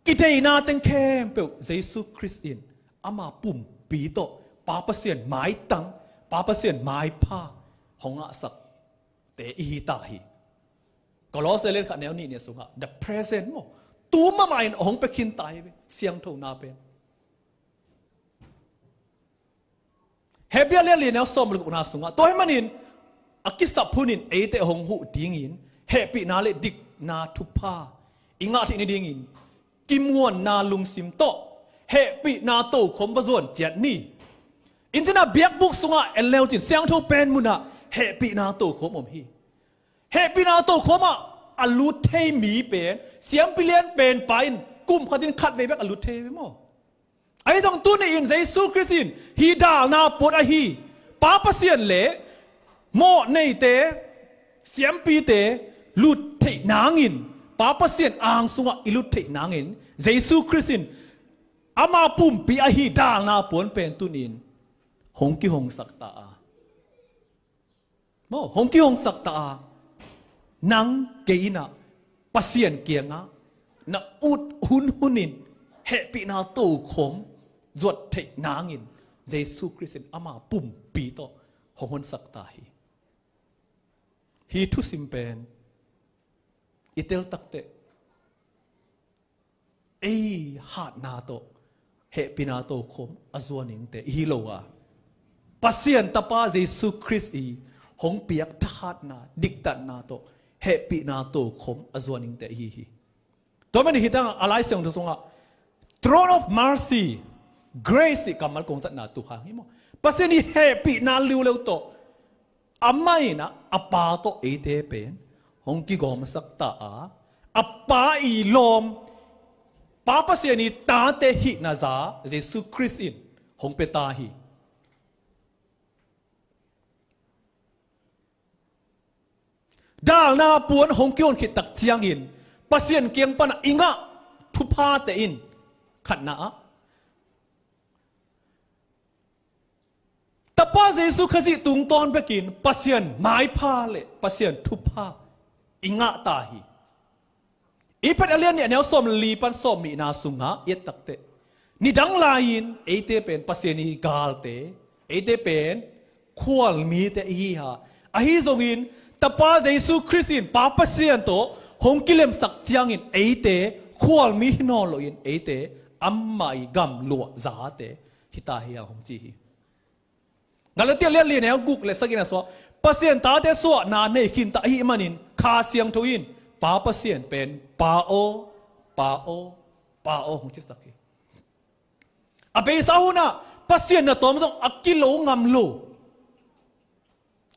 kideina teng khempeuh Jesu Khrist in ama pumpi tawh Pa Pasian maitang, Pa Pasian maipha hong ngahsakte i hi ta hi. Kolose lian khat neu nih nih sungah the present maw, tu mahmah in hong pia khin ta hi ve, siangthona pen. Hebru a lian li a neu sawm le gukna sungah, tua ahih manin a kisap hunin eite hong huh dingin hehpihna le dikna thupha i ngah theih nadingin kimuanna lungsim tawh hehpihna tokhom va zuan ciat ni. Inn cina biakbuk sungah en leu cin siangtho pen munah hehpihna tokhom om hi. Hehpihna tokhom ah a lut thei mi pen siampi lian pen pa in kum khatin khatvei bek a lut thei ve maw? Ahi zong tuni-in Jesu Khrist in hih dalna puan ahi Pa Pasian le mawh neite, siampite lut theih nangin Pa Pasian ang sungah i lut theih nangin Jesu Khrist in ama pumpi ahi dalna puan pen tuni-in hong kihongsak ta a, maw, hong kihongsak ta a, nang kei in ah Pasian kiangah na ut hunhun in hehpihna tokhom zuat theih nangin Jesu Khrist in ama pumpi tawh hong honsak ta hi. Hi thusim pen i tel takteh ei hatna tawh hehpihna tokhom a zuan ingte i hi lo a, Pasian Tapa Jesu Khrist i hong piak thahatna, diktatna tawh hehpihna tokhom a zuan ingte i hi hi. Tua man hi tangah a Lai Siangtho sungah Throne of Mercy, Grace i kammal kong zatna tu hang hi maw. Pasian i hehpihna liuleu tawh amah in ah a Pa tawh eite pen hong kigawmsak ta a, a Pa i lawm, Pa Pasian i tate hihna za Jesu Khrist in hong pia ta hi. Dalna puan hong kihon khit tak ciangin Pasian kiang panah i ngah thuphate in khatna ah Tapa Jesu Khazih tungtawn bekin Pasian maipha le Pasian thupha i ngah ta hi. I phet a lian nih a neu sawm li pan sawm nihna sungah i et takteh nidang lai-in eite pen Pasian i galte, eite pen khualmite i hi a, ahi zongin Tapa Jesu Khrist in Pa Pasian tawh hong kilemsak ciangin eite khualmi hi nawn loin eite amah i gamluah zate hi ta hi a hong ci hi. Galatia lian li neu guk le sagihna sungah Pasian tate suahna nei khin ta ahih manin Kha Siangtho in Pa Pasian pen Pa aw, Pa aw, Pa aw hong cisak hi. A beisa hunah Pasian na tawm zong a kilo ngam lo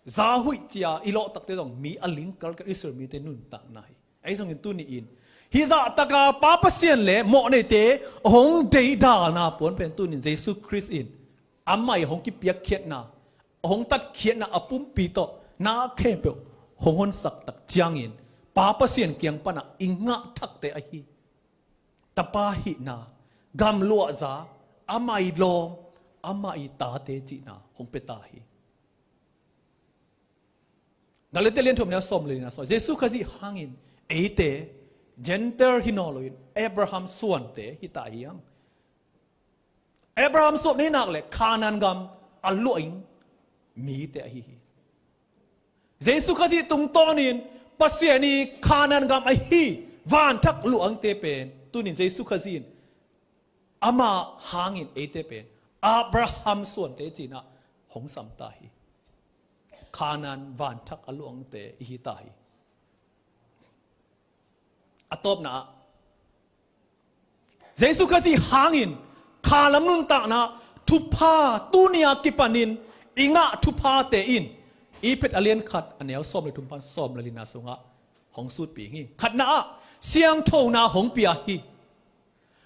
za huih cia i lawh takte zong mi a ling kalkal Israel mite nuntakna hi. Ahi zongin tuni-in hih zahtaka Pa Pasian le mawhneite hong deih dalna puan pen tuni-in Jesu Khrist in amah i hong kipiakkhiatna, hong tatkhiatna a pumpi tawh na khempeuh hong honsak tak ciangin Pa Pasian kiang panah i ngah thakte ahi Tapa hihna, gamluahza, amah i lawm, amah i tate cihna hong pia ta hi. Galatia lian thum neu sawm le lina sungah Jesu Khazih hangin eite Gentile hi nawn loin Abraham suante hi ta hi hang. Abraham suan hi nak le Kanaan gam a luah ing mite ahi hi. Jesu Khazih tungtawnin Pasian i Kanaan gam ahi vanthak luangte pen tunin Jesu Khazih in ama hangin eite pen Abraham suante cinah hong sam ta hi. Kanaan vanthak a luangte i hi ta hi. A tawpna ah Jesu Khazih hangin khalam nuntakna thupha tunia kipanin i ngah thuphate in i phet a lian khat a neu sawm le thum pan sawm le lina sungah hong sutping hi. Khatna ah siangthona hong pia hi.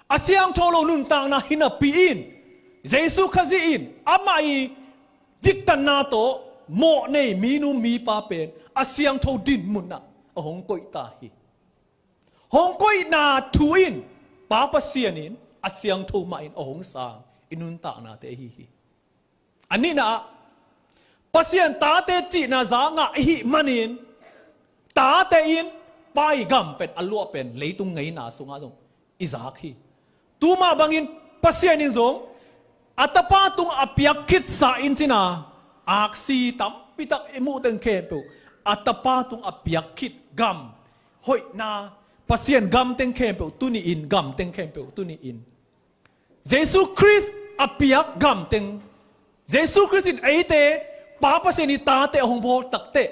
A siangtho lo nuntakna hi napi in Jesu Khazih in amah i diktatna tawh mawh nei minu mipa pen a siangtho dinmunah a hong koih ta hi. Hong koihna thu in Pa Pasian in a siangtho mah in a hong sang i nuntaknate ahi hi. A nihna ah Pasian tate cihna za ngah i hih manin tate in pa i gam pen a luah pen leitung ngeina sungah zong i zak hi. Tuma bangin Pasian in zong a tapa tungah a piak khitsa in cina aksi tampitak i muh teng khempeuh a tapa tungah a piak khit gam hoihna Pasian gam teng khempeuh tuni in gam teng khempeuh tuni in Jesu Khrist a piak gam teng Jesu Khrist in eite Pa Pasian i tate a hong bawl takteh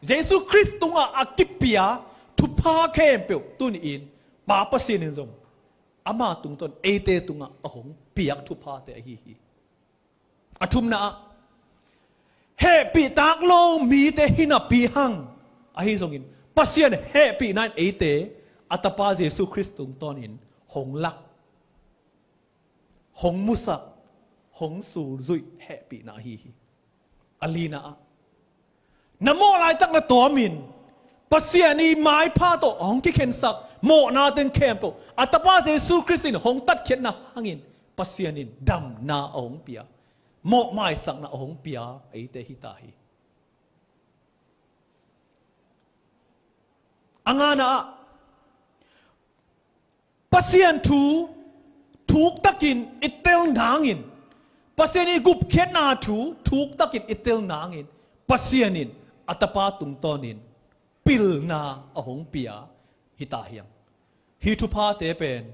Jesu Khrist tungah a kipia thupha khempeuh tuni in Pa Pasian in zong ama tungtawn eite tungah a hong piak thuphate ahi hi. A thumna ah hehpihtak lo mite hi napi hang ahi zongin Pasian hehpihna in eite a tapa Jesu Khrist tungtawnin hong lak, hong musak, hong sulzuih hehpihna ahi hi. A lina ah na mawh laitak na tawmin Pasian i maipha tawh a hong kikhensak mawhna teng khempeuh a Tapa Jesu Khrist in hong tatkhiatna hangin Pasian in damna a hong pia, mawhmaisakna a hong pia eite hi ta hi. A ngana ah, Pasian thu thuktakin i tel nangin, Pasian i gupkhiatna thu thuktakin i tel nangin, Pasian in a Tapa tungtawnin pilna a hong pia hi ta hiang. Hi thuphate pen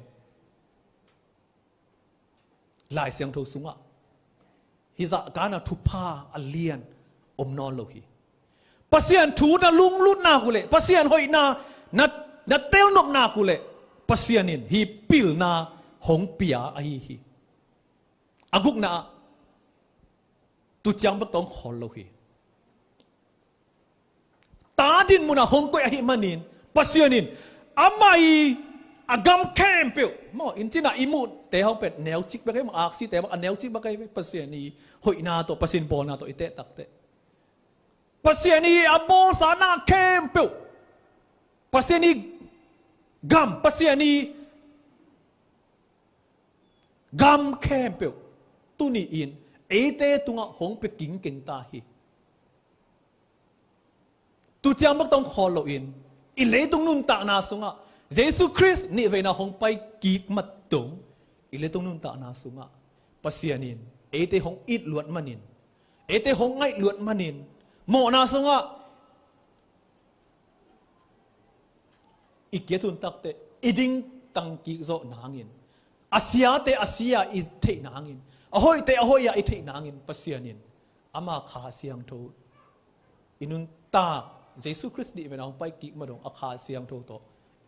Lai Siangtho sungah hi zah kana thupha a lian om nawn lo hi. Pasian thu na lunglut nak uh leh, Pasian hoihna na, na telnop nak uh leh, Pasian in hi pilna hong pia ahi hi. A gukna ah, tu ciang bek tawh hong khawl lo hi. Ta dinmun ah hong koih ahih manin, Pasian in amah i a gam khempeuh, maw, in cina i muhte hong pen neucik bek ahi, maw, aksite bek a neucik bek ahi, Pasian i hoihna tawh, Pasian bawlna tawh i teh takteh, Pasian i a bawlsa na khempeuh, Pasian i gam, Pasian i gam khempeuh tuni in eite tungah hong pia kingkeng ta hi. Tu ciang bek tawh hong khawl loin, i leitung nuntakna sungah Jesu Khrist nihveina hong pai kik mat dong, i leitung nuntakna sungah Pasian in eite hong it luat manin, eite hong ngaih luat manin, mawhna sungah i kiat hun takteh i ding tang kik zawh nangin, a siate a sia i theih nangin, a hoihte a hoih a i theih nangin, Pasian in ama Kha Siangtho i nuntak, Jesu Khrist nihveina hong pai kik ma dong a Kha Siangtho tawh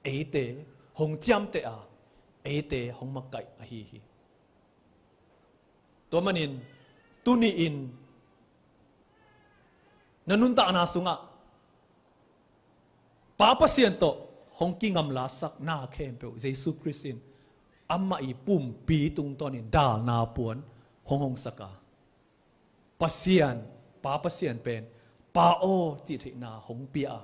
eite hong ciamteh a, eite hong makaih ahi hi. Tua manin tuni in na nuntakna sungah Pa Pasian tawh hong kingamlasak na khempeuh Jesu Khrist in amah i pumpi tungtawnin dalna puan hong hongsak a, Pasian, Pa Pasian pen Pa aw cih theihna hong pia a,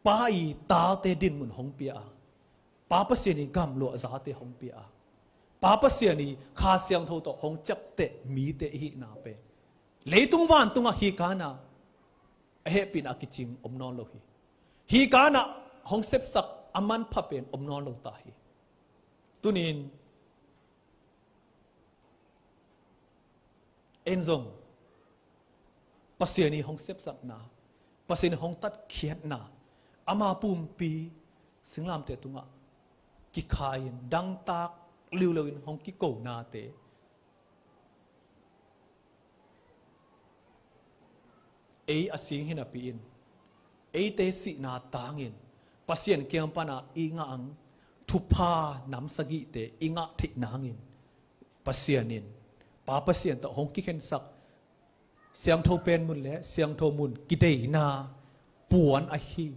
Pa i tate dinmun hong pia a, Pa Pasian i gamluah zate hong pia a, Pa Pasian i Kha Siangtho tawh hong ciapteh mite i hihna pen leitung vantungah hi kana a hehpihna a kicing om nawn lo hi. Hi kana hong sepsak a manpha pen om nawn lo ta hi. Tunin en zong Pasian i hong sepsakna, Pasian i hong tatkhiatna, ama pumpi singlamteh tungah kikhai-in dangtak liulo in hong kikonate ei a sing hi napi in, eite sihna tangin Pasian kiang pana i ngah ang thupha nam sagihte i ngah theih nangin, Pasian in, Pa Pasian tawh hong kikhensak siangtho pen mun le siangtho mun kideina puan ahi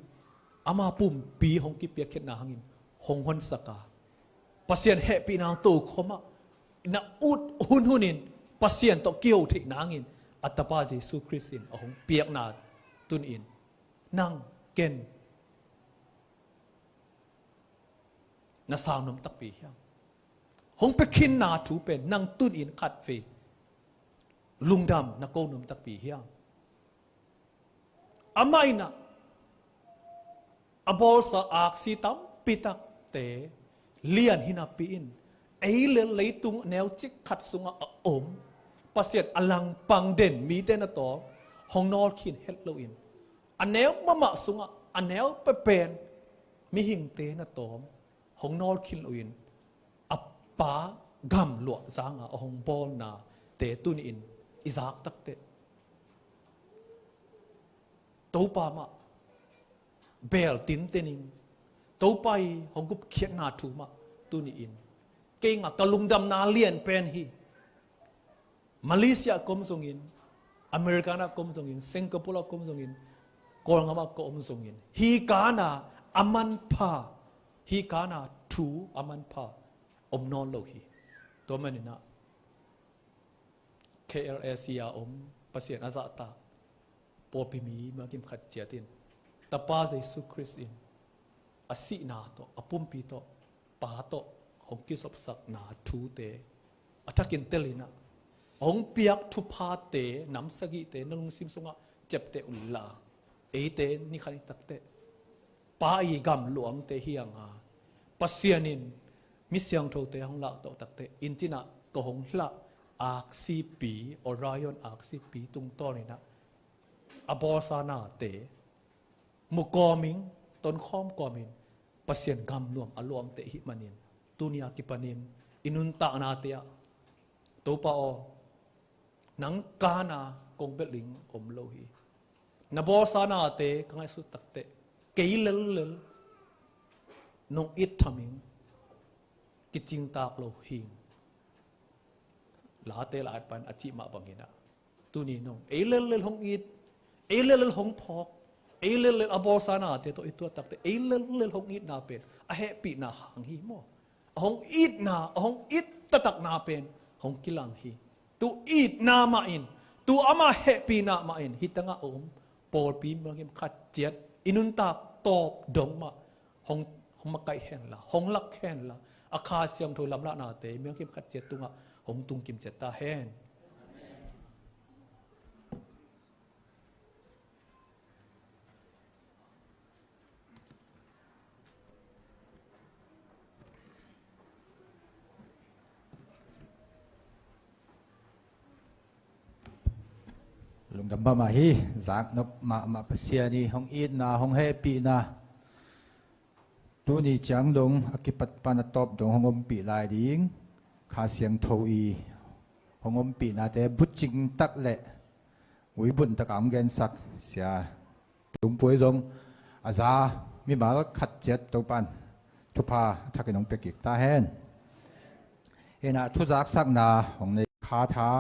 ama pumpi hong kipiakkhiatna hangin hong honsak a, Pasian hehpihna tokhom ah na ut hunhun in Pasian tawh kiho theih nangin a Tapa Jesu Khrist in a hong piakna tuni in nang ken na sau nuam takpi hiam? Hong pia khinna thu pen nang tuni in khatvei lungdam na ko nuam takpi hiam? Amah in ah a bawlsa aksi tampi takte lian hi napi in, ei le leitung neucik khat sungah a om Pasian a langpang den mite na tawm hong nawlkhin het loin, a neu mahmah sungah a neu pepen mihingte na tawm hong nawlkhin loin, a Pa gamluah zanga a hong bawlnate tuni in i zak takteh, Topa mah beel tinten ing, Topa i hong gupkhiatna thu mah tuni in kei ngah ka lungdamna lian pen hi. Malaysia ah ka om zongin, America ah ka om zongin, Singapore ah ka om zongin, Kawlgam ah ka om zongin, hi kana a manpha, hi kana thu a manpha om nawn lo hi. Tua manin ah K L A C a om Pasian a zahtak pawlpi mi mangkim khat ciat in Tapa Jesu Khrist in a sihna tawh, a pumpi tawh, Pa tawh hong kizopsakna thute a thakin tel in ah, hong piak thuphate nam sagihte na lungsim sungah ciapteh un la, eite ni khat ni takteh Pa i gam luangte hi hang a, Pasian in mi siangthote hong lahtoh takteh, inn cin ah ka hong hlah aksipi, Orion aksipi tungtawn in ah, a bawlsa nate mu kawm ing, tonkhawm kawm in, Pasian gam luang a luangte i hih manin, tuni a kipanin i nuntaknate ah Topa aw, nang kana kong belh ding om lo hi. Na bawlsa nate ka ngaihsut takteh, kei lellel nong it tham ing, kicingtak lo hi. Late la-at pan a cih mah bangin ah, tuni nong ei lellel hong it, ei lellel hong phawk, ei lellel a bawlsa nate tawh i tuat takteh, ei lellel hong itna pen a hehpihna hang hi maw. A hong itna, a hong it taktakna pen hong kilang hi. Tu itna mah in, tu ama hehpihna mah in, hih tengah a om pawlpi mangkim khat ciat i nuntak tawp dong mah hong, hong makaih hen la, hong lak hen la, a Kha Siangtho lamlahnate mangkim khat ciat tungah hong tung kim ciat ta hen. Lungdam mahmah hi. Zaknop mahmah. Pasian i hong itna, hong hehpihna, tuni ciang dong a kipat pan a tawp dong hong ompih lai ding Kha Siangtho i hong ompihnate bucing tak le uibun taka hong gensak Sia Tung Pui zong a za mimal khat ciat Topan thupha a thakin hong pia kik ta hen. Hi in ah thuzaksakna hong nei Kha Tha.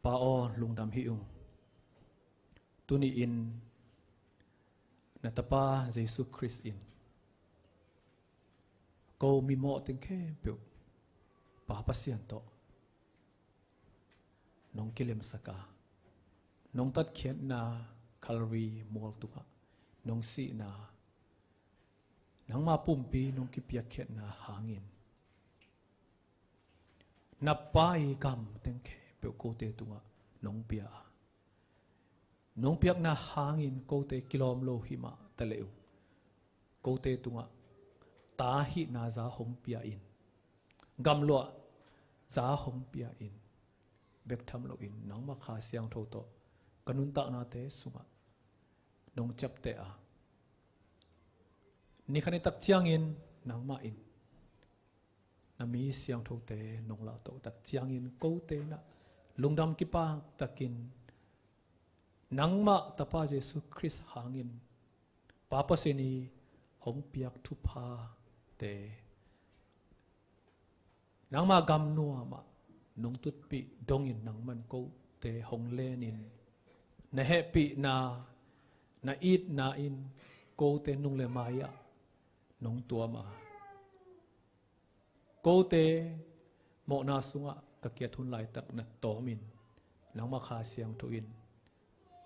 Pa aw, lungdam hi ung. Tuni-in na Tapa Jesu Khrist in ko mimawh teng khempeuh Pa Pasian tawh nong kilemsak a, nong tatkhiatna Calvary mual tungah nong sihna, nangma pumpi nong kipiakkhiatna hangin na Pa i gam teng khempeuh kote tungah nong pia a, nong piakna hangin kote kilawm lo himah taleh uh, kote tungah ta hihna za hong pia in, gamluah za hong pia in, bek tham loin nangma Kha Siangtho tawh ka nuntaknate sungah nong ciapteh a, ni khat ni tak ciangin nangmah in na mi siangthote nong lahtoh tak ciangin kote na lungdam kipak takin nangmah Tapa Jesu Khrist hangin Pa Pasian i hong piak thuphate, nangma gam nuamah nong tutpih dongin nangman kote hong lenin, na hehpihna, na itna in kote nung le mai-ah nong tuam a, kote mawhna sungah ka kiat hun laitak na tawmin nangma Kha Siangtho in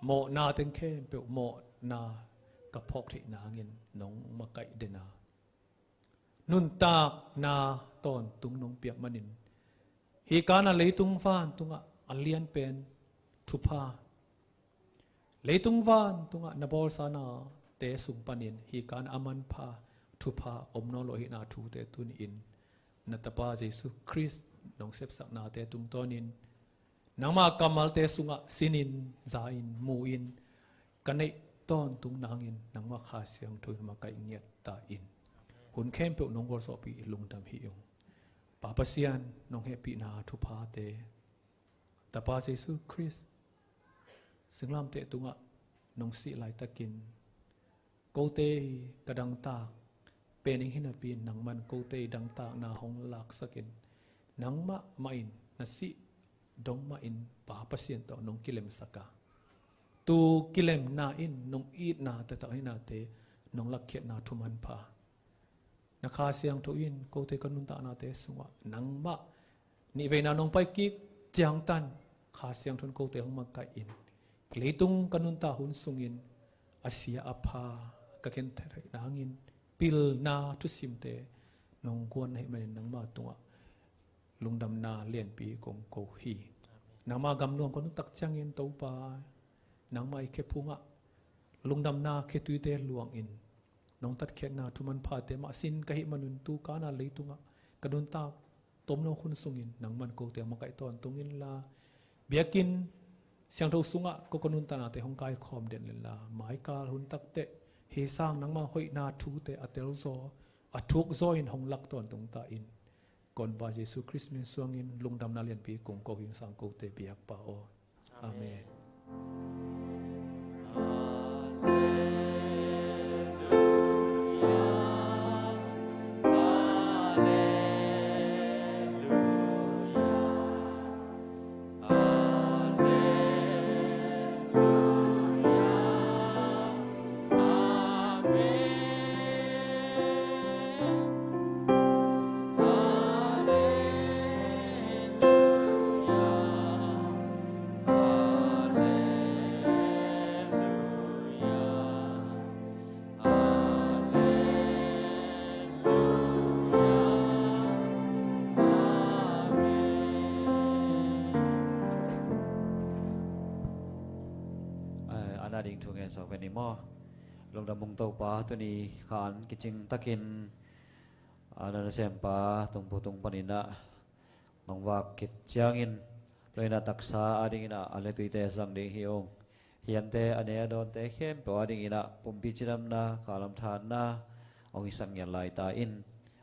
mawhna teng khempeuh mawhna ka phawk theih nangin nong makaih den a, nuntakna tawntung nong piak manin hih kana leitung vantungah a lianpen thupha, leitung vantungah na bawlsanate sung panin hih kana a manpha thupha om nawn lo ahihna thute tuni-in na Tapa Jesu Khrist nong sepsaknate tungtawnin nangma kammalte sungah sinin, za-in, mu-in ka neih tawntung nangin nangma Kha Siangtho in makaih ngiat ta in. Hun khempeuh nong gualzawhpih lungdam hi ung. Pa Pasian, nong hehpihna thuphate, Tapa Jesu Khrist singlamteh tungah nong sih laitakin kote i ka dangtak pen ing hi napi-in nangman kote i dangtakna hong laksakin nangmah mah in na sih dong mahin Pa Pasian tawh nong kilemsak a, tu kilemna in nong itna taktak ahihnate nong lakkhiatna thu manpha, na Kha Siangtho in kote ka nuntaknate sungah nangmah nihveina nong paikik ciangtan Kha Siangtho in kote hong makaih in, leitung ka nuntak hun sungin a sia a pha ka khen theih nangin pilna thusimte nong guan ahih manin nangma tungah lungdamna lianpi kong ko hi. Nangma gam nuam ka nuntak ciangin Topa, nangma i khephungah lungdamna khetuite luangin nong tatkhiatna thu manphate mah sin ka hih manun tu kana leitungah ka nuntak tomno hun sungin nangman kote makaih tawntung inla, biakinn siangtho sungah ko ka nuntaknate hong kaikhawm den inla, maikal hun takteh hih sang nangma hoihna thute a telzaw a thukzaw in hong lak tawntung ta in. Ka Honpa Jesu Khrist min suangin lungdamna lianpi kong ko hi ung, sang kote biakpa aw. Amen. Amen. Amen. Ai, a na ding thu ngen sawk pen ni maw? Lungdam ung Topa, tuni khan kicing takin, a, na nasempa Tungpu tung panin ah nong vak khit ciangin, tua in ah taksa adingin ah a le tuite zang ding hi ung. Hiante, a ne a dawnte khempeuh adingin ah pumpi cidamna, khalam thanna hong hisak ngiat lai ta in.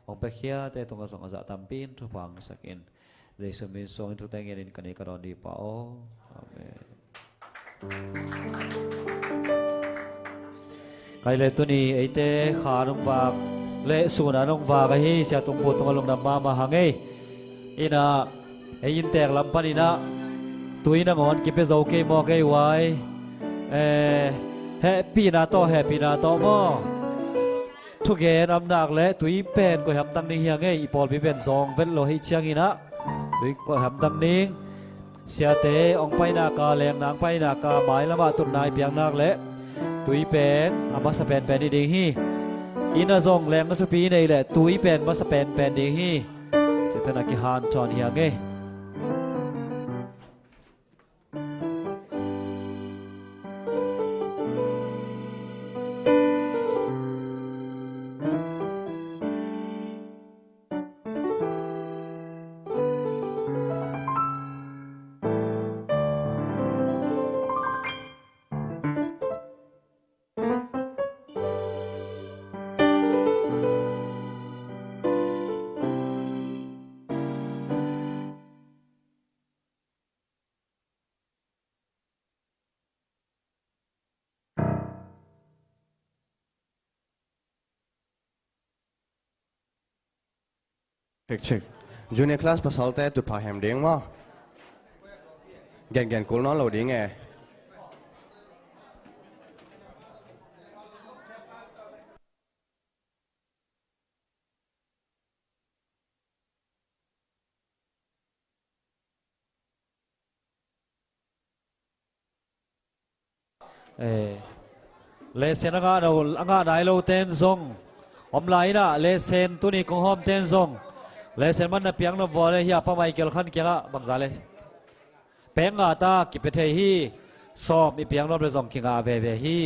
Hong piakkhiate tungah zong a zah tampi in thupha hong hisak in. Jesu min suangin thute ngenin ka nei ka dawn dih Pa aw. Amen. Kei le tuni eite kha nong vak le sun a nong vak ahi Sia Tungpu tungah lungdam mahmah hang ei. In ah ei inntek lam panin ah Tui nangawn kipia zo kei maw kei uai? Eh, hehpihna tawh, hehpihna tawh maw? Thugen amnak le tui pen koih hamtang ding hi hang ei, i pawlpi pen zawng vet lo hi ciangin ah tui koih hamtang ding. Siate hong paina ka, lengna hong paina ka, mailamah tutna i piaknak le tui pen a masa penpen hi ding hi. Inn ah zong lengna thupi i neih leh tui pen masa penpen ding hi. Siate na kihanthawn hi hang ei. Check, check. Junior class pasalte tutphah hem ding maw? Gengen kul nawn lo ding e. Eh, lesson a ngah no, a ngah nai lo ten zong om lai inah, lesson tuni kong hawm ten zong lesson man na piak nop vua le hi a, Pa Michael Khan kiangah bangza le pek ngah ta kipia thei hi. Sawm i piak nop le zong kingah veve hi.